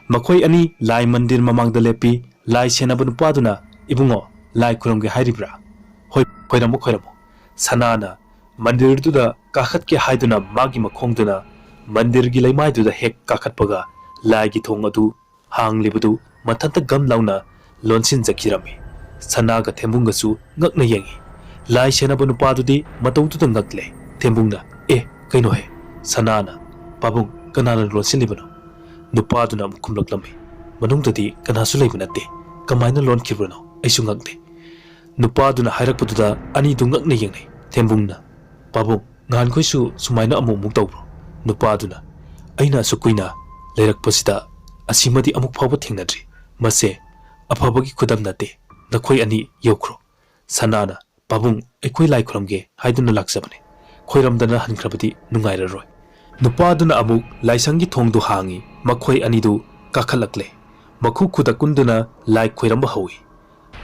ꯃꯈꯣꯏ ꯑꯅꯤ ꯂꯥꯏ ꯃꯟꯗꯤꯔ ꯃꯃꯥꯡꯗ ꯂꯦꯞꯄꯤ꯫ ꯂꯥꯏ ꯁꯦꯟꯅꯕ ꯅꯨꯄꯥꯗꯨꯅ, "ꯏꯕꯨꯡꯉꯣ, ꯂꯥꯏ ꯈꯨꯔꯨꯝꯒꯦ ꯍꯥꯏꯔꯤꯕ꯭ꯔꯥ?" "ꯍꯣꯏ, ꯈꯣꯏꯔꯝꯃꯨ, ꯈꯣꯏꯔꯝꯃꯨ꯫" ꯁꯅꯥꯅ ꯃꯟꯗꯤꯔꯗꯨꯗ ꯀꯥꯈꯠꯀꯦ ꯍꯥꯏꯗꯨꯅ ꯃꯥꯒꯤ ꯃꯈꯣꯡꯗꯨꯅ ꯃꯟꯗꯤꯔꯒꯤ ꯂꯩꯃꯥꯏꯗꯨꯗ ꯍꯦꯛ ꯀꯥꯈꯠꯄꯒ ꯂꯥꯏꯒꯤ ꯊꯣꯡ ꯑꯗꯨ ꯍꯥꯡꯂꯤꯕꯗꯨ ꯃꯊꯟꯇ ꯒꯝ ꯂꯥꯎꯅ ꯂꯣꯟꯁꯤꯟꯖꯈꯤꯔꯝꯃꯤ꯫ ꯁꯅꯥꯒ ꯊꯦꯝꯕꯨꯡꯒꯁꯨ ꯉꯛꯅ ꯌꯦꯡꯉꯤ꯫ ꯂꯥꯏ ꯁꯦꯟꯅꯕ ꯅꯨꯄꯥꯗꯨꯗꯤ ꯃꯇꯧꯗꯨꯗ ꯉꯛꯂꯦ꯫ ꯊꯦꯝꯕꯨꯡꯅ, "ꯑꯦ, ꯀꯩꯅꯣꯍꯦ?" ꯁꯅꯥꯅ, "ꯄꯥꯕꯨꯡ, ꯀꯅꯥꯅ ꯂꯣꯟꯁꯤꯜꯂꯤꯕꯅꯣ?" ꯅꯨꯄꯥꯗꯨꯅ ꯑꯃꯨꯛ ꯈꯨꯝꯂꯛꯂꯝꯃꯤ, "ꯃꯅꯨꯡꯗꯗꯤ ꯀꯅꯥꯁꯨ ꯂꯩꯕ ꯅꯠꯇꯦ꯫ ꯀꯃꯥꯏꯅ ꯂꯣꯟꯈꯤꯕꯅꯣ? ꯑꯩꯁꯨ ꯉꯛꯂꯦ꯫" ꯅꯨꯄꯥꯗꯨꯅ ꯍꯥꯏꯔꯛꯄꯗꯨꯗ ꯑꯅꯤꯗꯨ ꯉꯛꯅ ꯌꯦꯡꯅꯩ꯫ ꯊꯦꯝꯕꯨꯡꯅ, "ꯄꯥꯕꯨꯡ, ꯅꯍꯥꯟꯈꯣꯏꯁꯨ ꯁꯨꯃꯥꯏꯅ ꯑꯃꯨꯛ ꯑꯃꯨꯛ ꯇꯧꯕ꯭ꯔꯣ?" ꯅꯨꯄꯥꯗꯨꯅ, "ꯑꯩꯅ ꯑꯁꯨꯛ ꯀꯨꯏꯅ ꯂꯩꯔꯛꯄꯁꯤꯗ ꯑꯁꯤꯃꯗꯤ ꯑꯃꯨꯛ ꯐꯥꯎꯕ ꯊꯦꯡꯅꯗ꯭ꯔꯤ꯫ ꯃꯁꯦ ꯑꯐꯕꯒꯤ ꯈꯨꯗꯝ ꯅꯠꯇꯦ꯫ ꯅꯈꯣꯏ ꯑꯅꯤ ꯌꯧꯈ꯭ꯔꯣ꯫" ꯁꯅꯥꯅ, "ꯄꯥꯕꯨꯡ, ꯑꯩꯈꯣꯏ ꯂꯥꯏ ꯈꯨꯔꯝꯒꯦ ꯍꯥꯏꯗꯨꯅ ꯂꯥꯛꯆꯕꯅꯤ꯫ ꯈꯣꯏꯔꯝꯗꯅ ꯍꯟꯈ꯭ꯔꯕꯗꯤ ꯅꯨꯡꯉꯥꯏꯔꯔꯣꯏ꯫" ꯅꯨꯄꯥꯗꯨꯅ ꯑꯃꯨꯛ ꯂꯥꯏꯁꯪꯒꯤ ꯊꯣꯡꯗꯨ ꯍꯥꯡꯉꯤ꯫ ꯃꯈꯣꯏ ꯑꯅꯤꯗꯨ ꯀꯥꯈꯠꯂꯛꯂꯦ꯫ ꯃꯈꯨ ꯈꯨꯗ ꯀꯨꯟꯗꯨꯅ ꯂꯥꯏ ꯈꯣꯏꯔꯝꯕ ꯍꯧꯏ꯫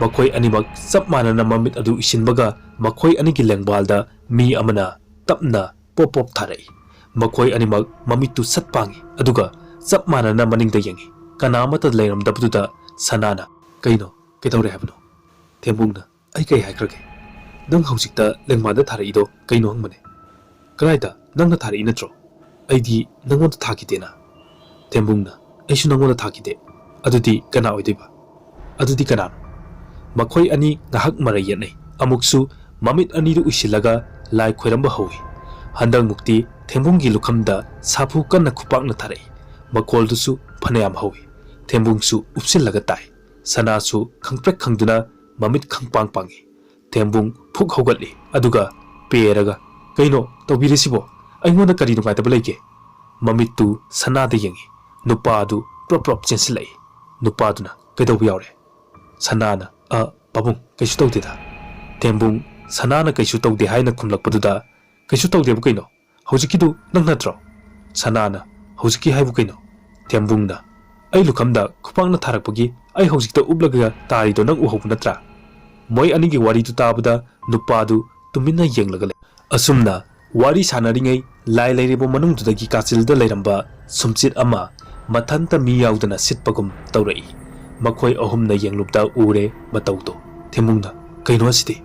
ꯃꯈꯣꯏ ꯑꯅꯤꯃꯛ ꯆꯞ ꯃꯥꯟꯅꯅ ꯃꯃꯤꯠ ꯑꯗꯨ ꯎꯏꯁꯤꯟꯕꯒ ꯃꯈꯣꯏ ꯑꯅꯤꯒꯤ ꯂꯦꯡꯕꯥꯜꯗ ꯃꯤ ꯑꯃꯅ ꯇꯞꯅ ꯄꯣꯞ ꯄꯣꯞ ꯊꯥꯔꯛꯏ꯫ ꯃꯈꯣꯏ ꯑꯅꯤꯃꯛ ꯃꯃꯤꯠꯇꯨ ꯁꯠ ꯄꯥꯡꯏ, ꯑꯗꯨꯒ ꯆꯞ ꯃꯥꯟꯅꯅ ꯃꯅꯤꯡꯗ ꯌꯦꯡꯏ꯫ ꯀꯅꯥ ꯑꯃꯠꯇ ꯂꯩꯔꯝꯗꯕꯗꯨꯗ ꯁꯅꯥꯅ, "ꯀꯩꯅꯣ? ꯀꯩꯗꯧꯔꯦ ꯍꯥꯏꯕꯅꯣ?" ꯊꯦꯝꯕꯨꯡꯅ, "ꯑꯩ ꯀꯩ ꯍꯥꯏꯈ꯭ꯔꯒꯦ? ꯅꯪ ꯍꯧꯖꯤꯛꯇ ꯂꯦꯡꯕꯥꯜꯗ ꯊꯥꯔꯛꯏꯗꯣ ꯀꯩꯅꯣ ꯍꯪꯕꯅꯦ꯫ ꯀꯗꯥꯏꯗ? ꯅꯪꯅ ꯊꯥꯔꯛꯏ ꯅꯠꯇ꯭ꯔꯣ? ꯑꯩꯗꯤ ꯅꯪꯉꯣꯟꯗ ꯊꯥꯈꯤꯗꯦꯅ꯫" ꯊꯦꯝꯕꯨꯡꯅ, "ꯑꯩꯁꯨ ꯅꯪꯉꯣꯟꯗ ꯊꯥꯈꯤꯗꯦ꯫ ꯑꯗꯨꯗꯤ ꯀꯅꯥ ꯑꯣꯏꯗꯣꯏꯕ? ꯑꯗꯨꯗꯤ ꯀꯅꯥꯅꯣ?" ꯃꯈꯣꯏ ꯑꯅꯤ ꯉꯥꯏꯍꯥꯛ ꯃꯔꯩ ꯌꯦꯠꯅꯩ꯫ ꯑꯃꯨꯛꯁꯨ ꯃꯃꯤꯠ ꯑꯅꯤꯗꯨ ꯎꯏꯁꯤꯜꯂꯒ ꯂꯥꯏ ꯈꯣꯏꯔꯝꯕ ꯍꯧꯏ꯫ ꯍꯟꯗꯛꯃꯨꯛꯇꯤ ꯊꯦꯝꯕꯨꯡꯒꯤ ꯂꯨꯈꯝꯗ ꯁꯥꯐꯨ ꯀꯟꯅ ꯈꯨꯄꯥꯛꯅ ꯊꯥꯔꯛꯏ꯫ ꯃꯈꯣꯜꯗꯨꯁꯨ ꯐꯅꯌꯥꯝ ꯍꯧꯏ꯫ ꯊꯦꯝꯕꯨꯡꯁꯨ ꯎꯞꯁꯤꯜꯂꯒ ꯇꯥꯏ꯫ ꯁꯅꯥꯁꯨ ꯈꯪꯄ꯭ꯔꯦꯛ ꯈꯪꯗꯨꯅ ꯃꯃꯤꯠ ꯈꯪꯄꯥꯡ ꯄꯥꯡꯏ꯫ ꯊꯦꯝꯕꯨꯡ ꯐꯨꯛ ꯍꯧꯒꯠꯂꯤ, ꯑꯗꯨꯒ ꯄꯦꯔꯒ, "ꯀꯩꯅꯣ ꯇꯧꯕꯤꯔꯤꯁꯤꯕꯣ? ꯑꯩꯉꯣꯟꯗ ꯀꯔꯤ ꯅꯨꯡꯉꯥꯏꯇꯕ ꯂꯩꯒꯦ?" ꯃꯃꯤꯠꯇꯨ ꯁꯅꯥꯗ ꯌꯦꯡꯏ꯫ ꯅꯨꯄꯥ ꯑꯗꯨ ꯄ꯭ꯔꯞ ꯄ꯭ꯔꯞ ꯆꯦꯟꯁꯤꯜꯂꯛꯏ꯫ ꯅꯨꯄꯥꯗꯨꯅ, "ꯀꯩꯗꯧꯕ ꯌꯥꯎꯔꯦ?" ꯁꯅꯥꯅ, "ꯑ, ꯄꯥꯕꯨꯡ, ꯀꯩꯁꯨ ꯇꯧꯗꯦꯗ꯫" ꯊꯦꯝꯕꯨꯡ ꯁꯅꯥꯅ ꯀꯩꯁꯨ ꯇꯧꯗꯦ ꯍꯥꯏꯅ ꯈꯨꯝꯂꯛꯄꯗꯨꯗ, "ꯀꯩꯁꯨ ꯇꯧꯗꯦꯕꯨ ꯀꯩꯅꯣ? ꯍꯧꯖꯤꯛꯀꯤꯗꯨ ꯅꯪ ꯅꯠꯇ꯭ꯔꯣ?" ꯁꯅꯥꯅ, "ꯍꯧꯖꯤꯛꯀꯤ ꯍꯥꯏꯕꯨ ꯀꯩꯅꯣ?" ꯊꯦꯝꯕꯨꯡꯅ, "ꯑꯩ ꯂꯨꯈꯝꯗ ꯈꯨꯄꯥꯛꯅ ꯊꯥꯔꯛꯄꯒꯤ ꯑꯩ ꯍꯧꯖꯤꯛꯇ ꯎꯞꯂꯒ ꯇꯥꯔꯤꯗꯣ ꯅꯪ ꯎꯍꯧꯕ ꯅꯠꯇ꯭ꯔꯥ?" ꯃꯣꯏ ꯑꯅꯤꯒꯤ ꯋꯥꯔꯤꯗꯨ ꯇꯥꯕꯗ ꯅꯨꯄꯥꯗꯨ ꯇꯨꯃꯤꯟꯅ ꯌꯦꯡꯂꯒ ꯂꯩ꯫ ꯑꯁꯨꯝꯅ ꯋꯥꯔꯤ ꯁꯥꯟꯅꯔꯤꯉꯩ ꯂꯥꯏ ꯂꯩꯔꯤꯕ ꯃꯅꯨꯡꯗꯨꯗꯒꯤ ꯀꯥꯆꯤꯜꯗ ꯂꯩꯔꯝꯕ ꯁꯨꯝꯆꯤꯠ ꯑꯃ ꯃꯊꯟꯇ ꯃꯤ ꯌꯥꯎꯗꯅ ꯁꯤꯠꯄꯒꯨꯝ ꯇꯧꯔꯛꯏ꯫ ꯃꯈꯣꯏ ꯑꯍꯨꯝꯅ ꯌꯦꯡꯂꯨꯕꯗ ꯎꯔꯦ ꯃꯇꯧꯗꯣ꯫ ꯊꯦꯝꯕꯨꯡꯅ, "ꯀꯩꯅꯣ ꯑꯁꯤꯗꯤ?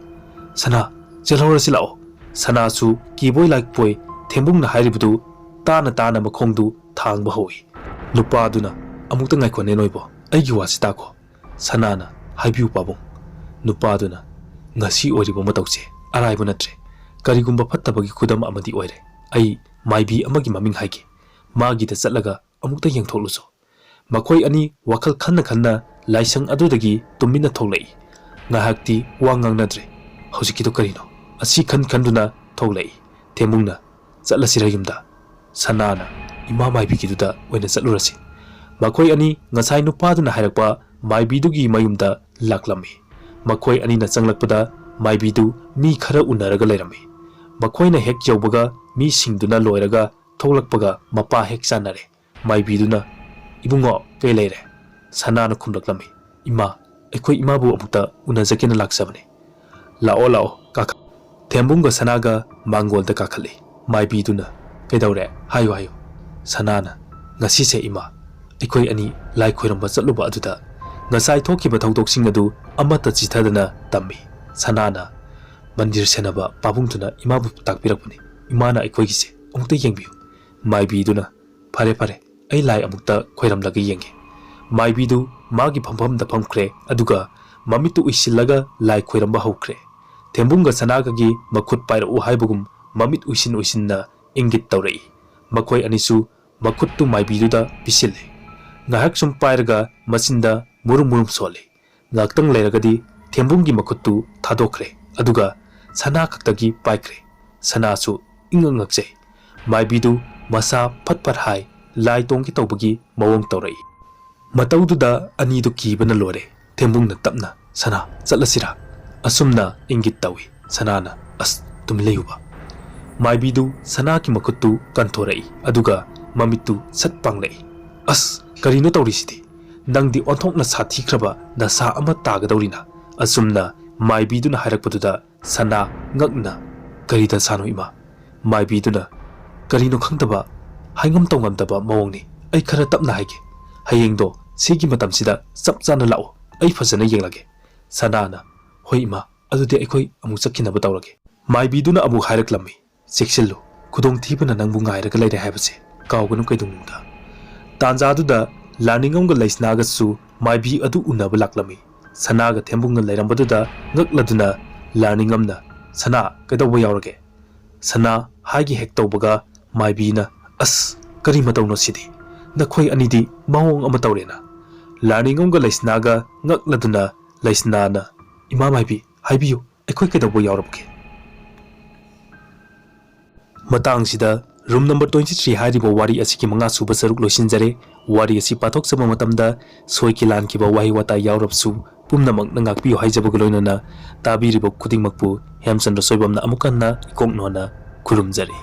ꯁꯅꯥ, ꯆꯦꯜꯍꯧꯔꯁꯤ ꯂꯥꯛꯑꯣ꯫" ꯁꯅꯥꯁꯨ ꯀꯤꯕꯣꯏ ꯂꯥꯛꯄꯣꯏ ꯊꯦꯝꯕꯨꯡꯅ ꯍꯥꯏꯔꯤꯕꯗꯨ ꯇꯥꯅ ꯇꯥꯅ ꯃꯈꯣꯡꯗꯨ ꯊꯥꯡꯕ ꯍꯧꯏ꯫ ꯅꯨꯄꯥꯗꯨꯅ, "ꯑꯃꯨꯛꯇ ꯉꯥꯏꯈꯣꯅꯦ ꯅꯣꯏꯕꯣ, ꯑꯩꯒꯤ ꯋꯥꯁꯤ ꯇꯥꯈꯣ꯫" ꯁꯅꯥꯅ, "ꯍꯥꯏꯕꯤꯌꯨ ꯄꯥꯕꯨꯡ꯫" ꯅꯨꯄꯥꯗꯨꯅ, "ꯉꯁꯤ ꯑꯣꯏꯔꯤꯕ ꯃꯇꯧꯁꯦ ꯑꯔꯥꯏꯕ ꯅꯠꯇ꯭ꯔꯦ꯫ ꯀꯔꯤꯒꯨꯝꯕ ꯐꯠꯇꯕꯒꯤ ꯈꯨꯗꯝ ꯑꯃꯗꯤ ꯑꯣꯏꯔꯦ꯫ ꯑꯩ ꯃꯥꯏꯕꯤ ꯑꯃꯒꯤ ꯃꯃꯤꯡ ꯍꯥꯏꯒꯦ꯫ ꯃꯥꯒꯤꯗ ꯆꯠꯂꯒ ꯑꯃꯨꯛꯇ ꯌꯦꯡꯊꯣꯛꯂꯨꯁꯣ꯫" ꯃꯈꯣꯏ ꯑꯅꯤ ꯋꯥꯈꯜ ꯈꯟꯅ ꯈꯟꯅ ꯂꯥꯏꯁꯪ ꯑꯗꯨꯗꯒꯤ ꯇꯨꯃꯤꯟꯅ ꯊꯣꯛꯂꯛꯏ꯫ ꯉꯥꯏꯍꯥꯛꯇꯤ ꯋꯥ ꯉꯥꯡꯅꯗ꯭ꯔꯦ꯫ "ꯍꯧꯖꯤꯛꯀꯤꯗꯣ ꯀꯔꯤꯅꯣ?" ꯑꯁꯤ ꯈꯟ ꯈꯟꯗꯨꯅ ꯊꯣꯛꯂꯛꯏ꯫ ꯊꯦꯝꯕꯨꯡꯅ, "ꯆꯠꯂꯁꯤꯔ ꯌꯨꯝꯗ?" ꯁꯅꯥꯅ, "ꯏꯃꯥ ꯃꯥꯏꯕꯤꯒꯤꯗꯨꯗ ꯑꯣꯏꯅ ꯆꯠꯂꯨꯔꯁꯤ꯫" ꯃꯈꯣꯏ ꯑꯅꯤ ꯉꯁꯥꯏ ꯅꯨꯄꯥꯗꯨꯅ ꯍꯥꯏꯔꯛꯄ ꯃꯥꯏꯕꯤꯗꯨꯒꯤ ꯃꯌꯨꯝꯗ ꯂꯥꯛꯂꯝꯃꯤ꯫ ꯃꯈꯣꯏ ꯑꯅꯤꯅ ꯆꯪꯂꯛꯄꯗ ꯃꯥꯏꯕꯤꯗꯨ ꯃꯤ ꯈꯔ ꯎꯅꯔꯒ ꯂꯩꯔꯝꯃꯤ꯫ ꯃꯈꯣꯏꯅ ꯍꯦꯛ ꯌꯧꯕꯒ ꯃꯤꯁꯤꯡꯗꯨꯅ ꯂꯣꯏꯔꯒ ꯊꯣꯛꯂꯛꯄꯒ ꯃꯄꯥ ꯍꯦꯛ ꯆꯥꯟꯅꯔꯦ꯫ ꯃꯥꯏꯕꯤꯗꯨꯅ, "ꯏꯕꯨꯡꯉꯣ, ꯀꯩ ꯂꯩꯔꯦ?" ꯁꯅꯥꯅ ꯈꯨꯝꯂꯛꯂꯝꯃꯤ, "ꯏꯃꯥ, ꯑꯩꯈꯣꯏ ꯏꯃꯥꯕꯨ ꯑꯃꯨꯛꯇ ꯎꯅꯖꯒꯦꯅ ꯂꯥꯛꯆꯕꯅꯤ꯫" "ꯂꯥꯛꯑꯣ, ꯂꯥꯛꯑꯣ, ꯀꯥꯈꯠ꯫" ꯊꯦꯝꯕꯨꯡꯒ ꯁꯅꯥꯒ ꯃꯥꯡꯒꯣꯜꯗ ꯀꯥꯈꯠꯂꯤ꯫ ꯃꯥꯏꯕꯤꯗꯨꯅ, "ꯀꯩꯗꯧꯔꯦ? ꯍꯥꯏꯌꯨ, ꯍꯥꯏꯌꯨ꯫" ꯁꯅꯥꯅ, "ꯉꯁꯤꯁꯦ ꯏꯃꯥ, ꯑꯩꯈꯣꯏ ꯑꯅꯤ ꯂꯥꯏ ꯈꯣꯏꯔꯝꯕ ꯆꯠꯂꯨꯕ ꯑꯗꯨꯗ ꯉꯁꯥꯏ ꯊꯣꯛꯈꯤꯕ ꯊꯧꯗꯣꯛꯁꯤꯡ ꯑꯗꯨ ꯑꯃꯠꯇ ꯆꯤꯊꯗꯅ ꯇꯝꯃꯤ꯫" ꯁꯅꯥꯅ, "ꯃꯟꯗꯤꯔ ꯁꯦꯟꯅꯕ ꯄꯥꯕꯨꯡꯗꯨꯅ ꯏꯃꯥꯕꯨ ꯇꯥꯛꯄꯤꯔꯛꯄꯅꯤ꯫ ꯏꯃꯥꯅ ꯑꯩꯈꯣꯏꯒꯤꯁꯦ ꯑꯃꯨꯛꯇ ꯌꯦꯡꯕꯤꯌꯨ꯫" ꯃꯥꯏꯕꯤꯗꯨꯅ, "ꯐꯔꯦ, ꯐꯔꯦ, ꯑꯩ ꯂꯥꯏ ꯑꯃꯨꯛꯇ ꯈꯣꯏꯔꯝꯂꯒ ꯌꯦꯡꯒꯦ꯫" ꯃꯥꯏꯕꯤꯗꯨ ꯃꯥꯒꯤ ꯐꯝꯐꯝꯗ ꯐꯝꯈ꯭ꯔꯦ, ꯑꯗꯨꯒ ꯃꯃꯤꯠꯇꯨ ꯎꯏꯁꯤꯜꯂꯒ ꯂꯥꯏ ꯈꯣꯏꯔꯝꯕ ꯍꯧꯈ꯭ꯔꯦ꯫ ꯊꯦꯝꯕꯨꯡꯒ ꯁꯅꯥꯒꯒꯤ ꯃꯈꯨꯠ ꯄꯥꯏꯔꯛꯎ ꯍꯥꯏꯕꯒꯨꯝ ꯃꯃꯤꯠ ꯎꯏꯁꯤꯟ ꯎꯏꯁꯤꯟꯅ ꯏꯪꯒꯤꯠ ꯇꯧꯔꯛꯏ꯫ ꯃꯈꯣꯏ ꯑꯅꯤꯁꯨ ꯃꯈꯨꯠꯇꯨ ꯃꯥꯏꯕꯤꯗꯨꯗ ꯄꯤꯁꯤꯜꯂꯦ꯫ ꯉꯥꯏꯍꯥꯛ ꯁꯨꯝ ꯄꯥꯏꯔꯒ ꯃꯆꯤꯟꯗ ꯃꯨꯔꯨꯝ ꯃꯨꯔꯨꯝ ꯁꯣꯜꯂꯤ꯫ ꯉꯥꯏꯍꯥꯛꯇꯪ ꯂꯩꯔꯒꯗꯤ ꯊꯦꯝꯕꯨꯡꯒꯤ ꯃꯈꯨꯠꯇꯨ ꯊꯥꯗꯣꯛꯈ꯭ꯔꯦ, ꯑꯗꯨꯒ ꯁꯅꯥ ꯈꯛꯇꯒꯤ ꯄꯥꯏꯈ꯭ꯔꯦ꯫ ꯁꯅꯥꯁꯨ ꯏꯉꯛ ꯉꯛꯆꯩ꯫ ꯃꯥꯏꯕꯤꯗꯨ ꯃꯁꯥ ꯐꯠ ꯐꯠ ꯍꯥꯏ, ꯂꯥꯏ ꯇꯣꯡꯒꯦ ꯇꯧꯕꯒꯤ ꯃꯑꯣꯡ ꯇꯧꯔꯛꯏ꯫ ꯃꯇꯧꯗꯨꯗ ꯑꯅꯤꯗꯨ ꯀꯤꯕꯅ ꯂꯣꯏꯔꯦ꯫ ꯊꯦꯝꯕꯨꯡꯅ ꯇꯞꯅ, "ꯁꯅꯥ, ꯆꯠꯂꯁꯤꯔꯥ?" ꯑꯁꯨꯝꯅ ꯏꯪꯒꯤꯠ ꯇꯧꯏ꯫ ꯁꯅꯥꯅ, "ꯑꯁ, ꯇꯨꯃꯤꯟ ꯂꯩꯌꯨꯕ꯫" ꯃꯥꯏꯕꯤꯗꯨ ꯁꯅꯥꯒꯤ ꯃꯈꯨꯠꯇꯨ ꯀꯟꯊꯣꯔꯛꯏ, ꯑꯗꯨꯒ ꯃꯃꯤꯠꯇꯨ ꯁꯠ ꯄꯥꯡꯂꯛꯏ꯫ "ꯑꯁ, ꯀꯔꯤꯅꯣ ꯇꯧꯔꯤꯁꯤꯗꯤ? ꯅꯪꯗꯤ ꯑꯣꯟꯊꯣꯛꯅ ꯁꯥꯊꯤꯈ꯭ꯔꯕ ꯗꯁꯥ ꯑꯃ ꯇꯥꯒꯗꯧꯔꯤꯅ꯫" ꯑꯁꯨꯝꯅ ꯃꯥꯏꯕꯤꯗꯨꯅ ꯍꯥꯏꯔꯛꯄꯗꯨꯗ ꯁꯅꯥ ꯉꯛꯅ, "ꯀꯔꯤ ꯗꯁꯥꯅꯣ ꯏꯃꯥ?" ꯃꯥꯏꯕꯤꯗꯨꯅ, "ꯀꯔꯤꯅꯣ ꯈꯪꯗꯕ, ꯍꯥꯏꯉꯝ ꯇꯧꯉꯝꯗꯕ ꯃꯑꯣꯡꯅꯤ꯫ ꯑꯩ ꯈꯔ ꯇꯞꯅ ꯍꯥꯏꯒꯦ꯫ ꯍꯌꯦꯡꯗꯣ ꯁꯤꯒꯤ ꯃꯇꯝꯁꯤꯗ ꯆꯞ ꯆꯥꯅ ꯂꯥꯛꯑꯣ, ꯑꯩ ꯐꯖꯅ ꯌꯦꯡꯂꯒꯦ꯫" ꯁꯅꯥꯅ, "ꯍꯣꯏ ꯏꯃꯥ, ꯑꯗꯨꯗꯤ ꯑꯩꯈꯣꯏ ꯑꯃꯨꯛ ꯆꯠꯈꯤꯅꯕ ꯇꯧꯔꯒꯦ꯫" ꯃꯥꯏꯕꯤꯗꯨꯅ ꯑꯃꯨꯛ ꯍꯥꯏꯔꯛꯂꯝꯃꯤ, "ꯆꯦꯛꯁꯤꯜꯂꯨ, ꯈꯨꯗꯣꯡꯊꯤꯕꯅ ꯅꯪꯕꯨ ꯉꯥꯏꯔꯒ ꯂꯩꯔꯦ ꯍꯥꯏꯕꯁꯦ ꯀꯥꯎꯒꯅꯨ ꯀꯩꯗꯧꯅꯨꯡꯗ꯫" ꯇꯥꯟꯖꯥꯗꯨꯗ ꯂꯥꯔꯅꯤꯡꯉꯝꯒ ꯂꯩꯁꯅꯥꯒꯁꯨ ꯃꯥꯏꯕꯤ ꯑꯗꯨ ꯎꯅꯕ ꯂꯥꯛꯂꯝꯃꯤ꯫ ꯁꯅꯥꯒ ꯊꯦꯝꯕꯨꯡꯒ ꯂꯩꯔꯝꯕꯗꯨꯗ ꯉꯛꯂꯗꯨꯅ ꯂꯥꯔꯅꯤꯡꯉꯝꯅ, "ꯁꯅꯥ, ꯀꯩꯗꯧꯕ ꯌꯥꯎꯔꯒꯦ?" ꯁꯅꯥ ꯍꯥꯏꯒꯦ ꯍꯦꯛ ꯇꯧꯕꯒ ꯃꯥꯏꯕꯤꯅ, "ꯑꯁ, ꯀꯔꯤ ꯃꯇꯧꯅꯣ ꯁꯤꯗꯤ? ꯅꯈꯣꯏ ꯑꯅꯤꯗꯤ ꯃꯑꯣꯡ ꯑꯃ ꯇꯧꯔꯦꯅ꯫" ꯂꯥꯔꯅꯤꯡꯉꯝꯒ ꯂꯩꯁꯅꯥꯒ ꯉꯛꯂꯗꯨꯅ ꯂꯩꯁꯅꯥꯅ, "ꯏꯃꯥ ꯃꯥꯏꯕꯤ, ꯍꯥꯏꯕꯤꯌꯨ, ꯑꯩꯈꯣꯏ ꯀꯩꯗꯧꯕ ꯌꯥꯎꯔꯕꯒꯦ?" ꯃꯇꯥꯡꯁꯤꯗ room number twenty three ꯍꯥꯏꯔꯤꯕ ꯋꯥꯔꯤ ꯑꯁꯤꯒꯤ ꯃꯉꯥ ꯁꯨꯕ ꯁꯔꯨꯛ ꯂꯣꯏꯁꯤꯟꯖꯔꯦ꯫ ꯋꯥꯔꯤ ꯑꯁꯤ ꯄꯥꯊꯣꯛꯆꯕ ꯃꯇꯝꯗ ꯁꯣꯏꯈꯤ ꯂꯥꯟꯈꯤꯕ ꯋꯥꯍꯩ ꯋꯥꯇꯥ ꯌꯥꯎꯔꯕꯁꯨ ꯄꯨꯝꯅꯃꯛꯅ ꯉꯥꯛꯄꯤꯌꯨ ꯍꯥꯏꯖꯕꯒ ꯂꯣꯏꯅꯅ ꯇꯥꯕꯤꯔꯤꯕ ꯈꯨꯗꯤꯡꯃꯛꯄꯨ ꯍꯦꯝꯆꯟꯗ꯭ꯔ ꯁꯣꯏꯕꯝꯅ ꯑꯃꯨꯛ ꯍꯟꯅ ꯏꯀꯣꯛ ꯅꯣꯟꯅ ꯈꯨꯔꯨꯝꯖꯔꯤ꯫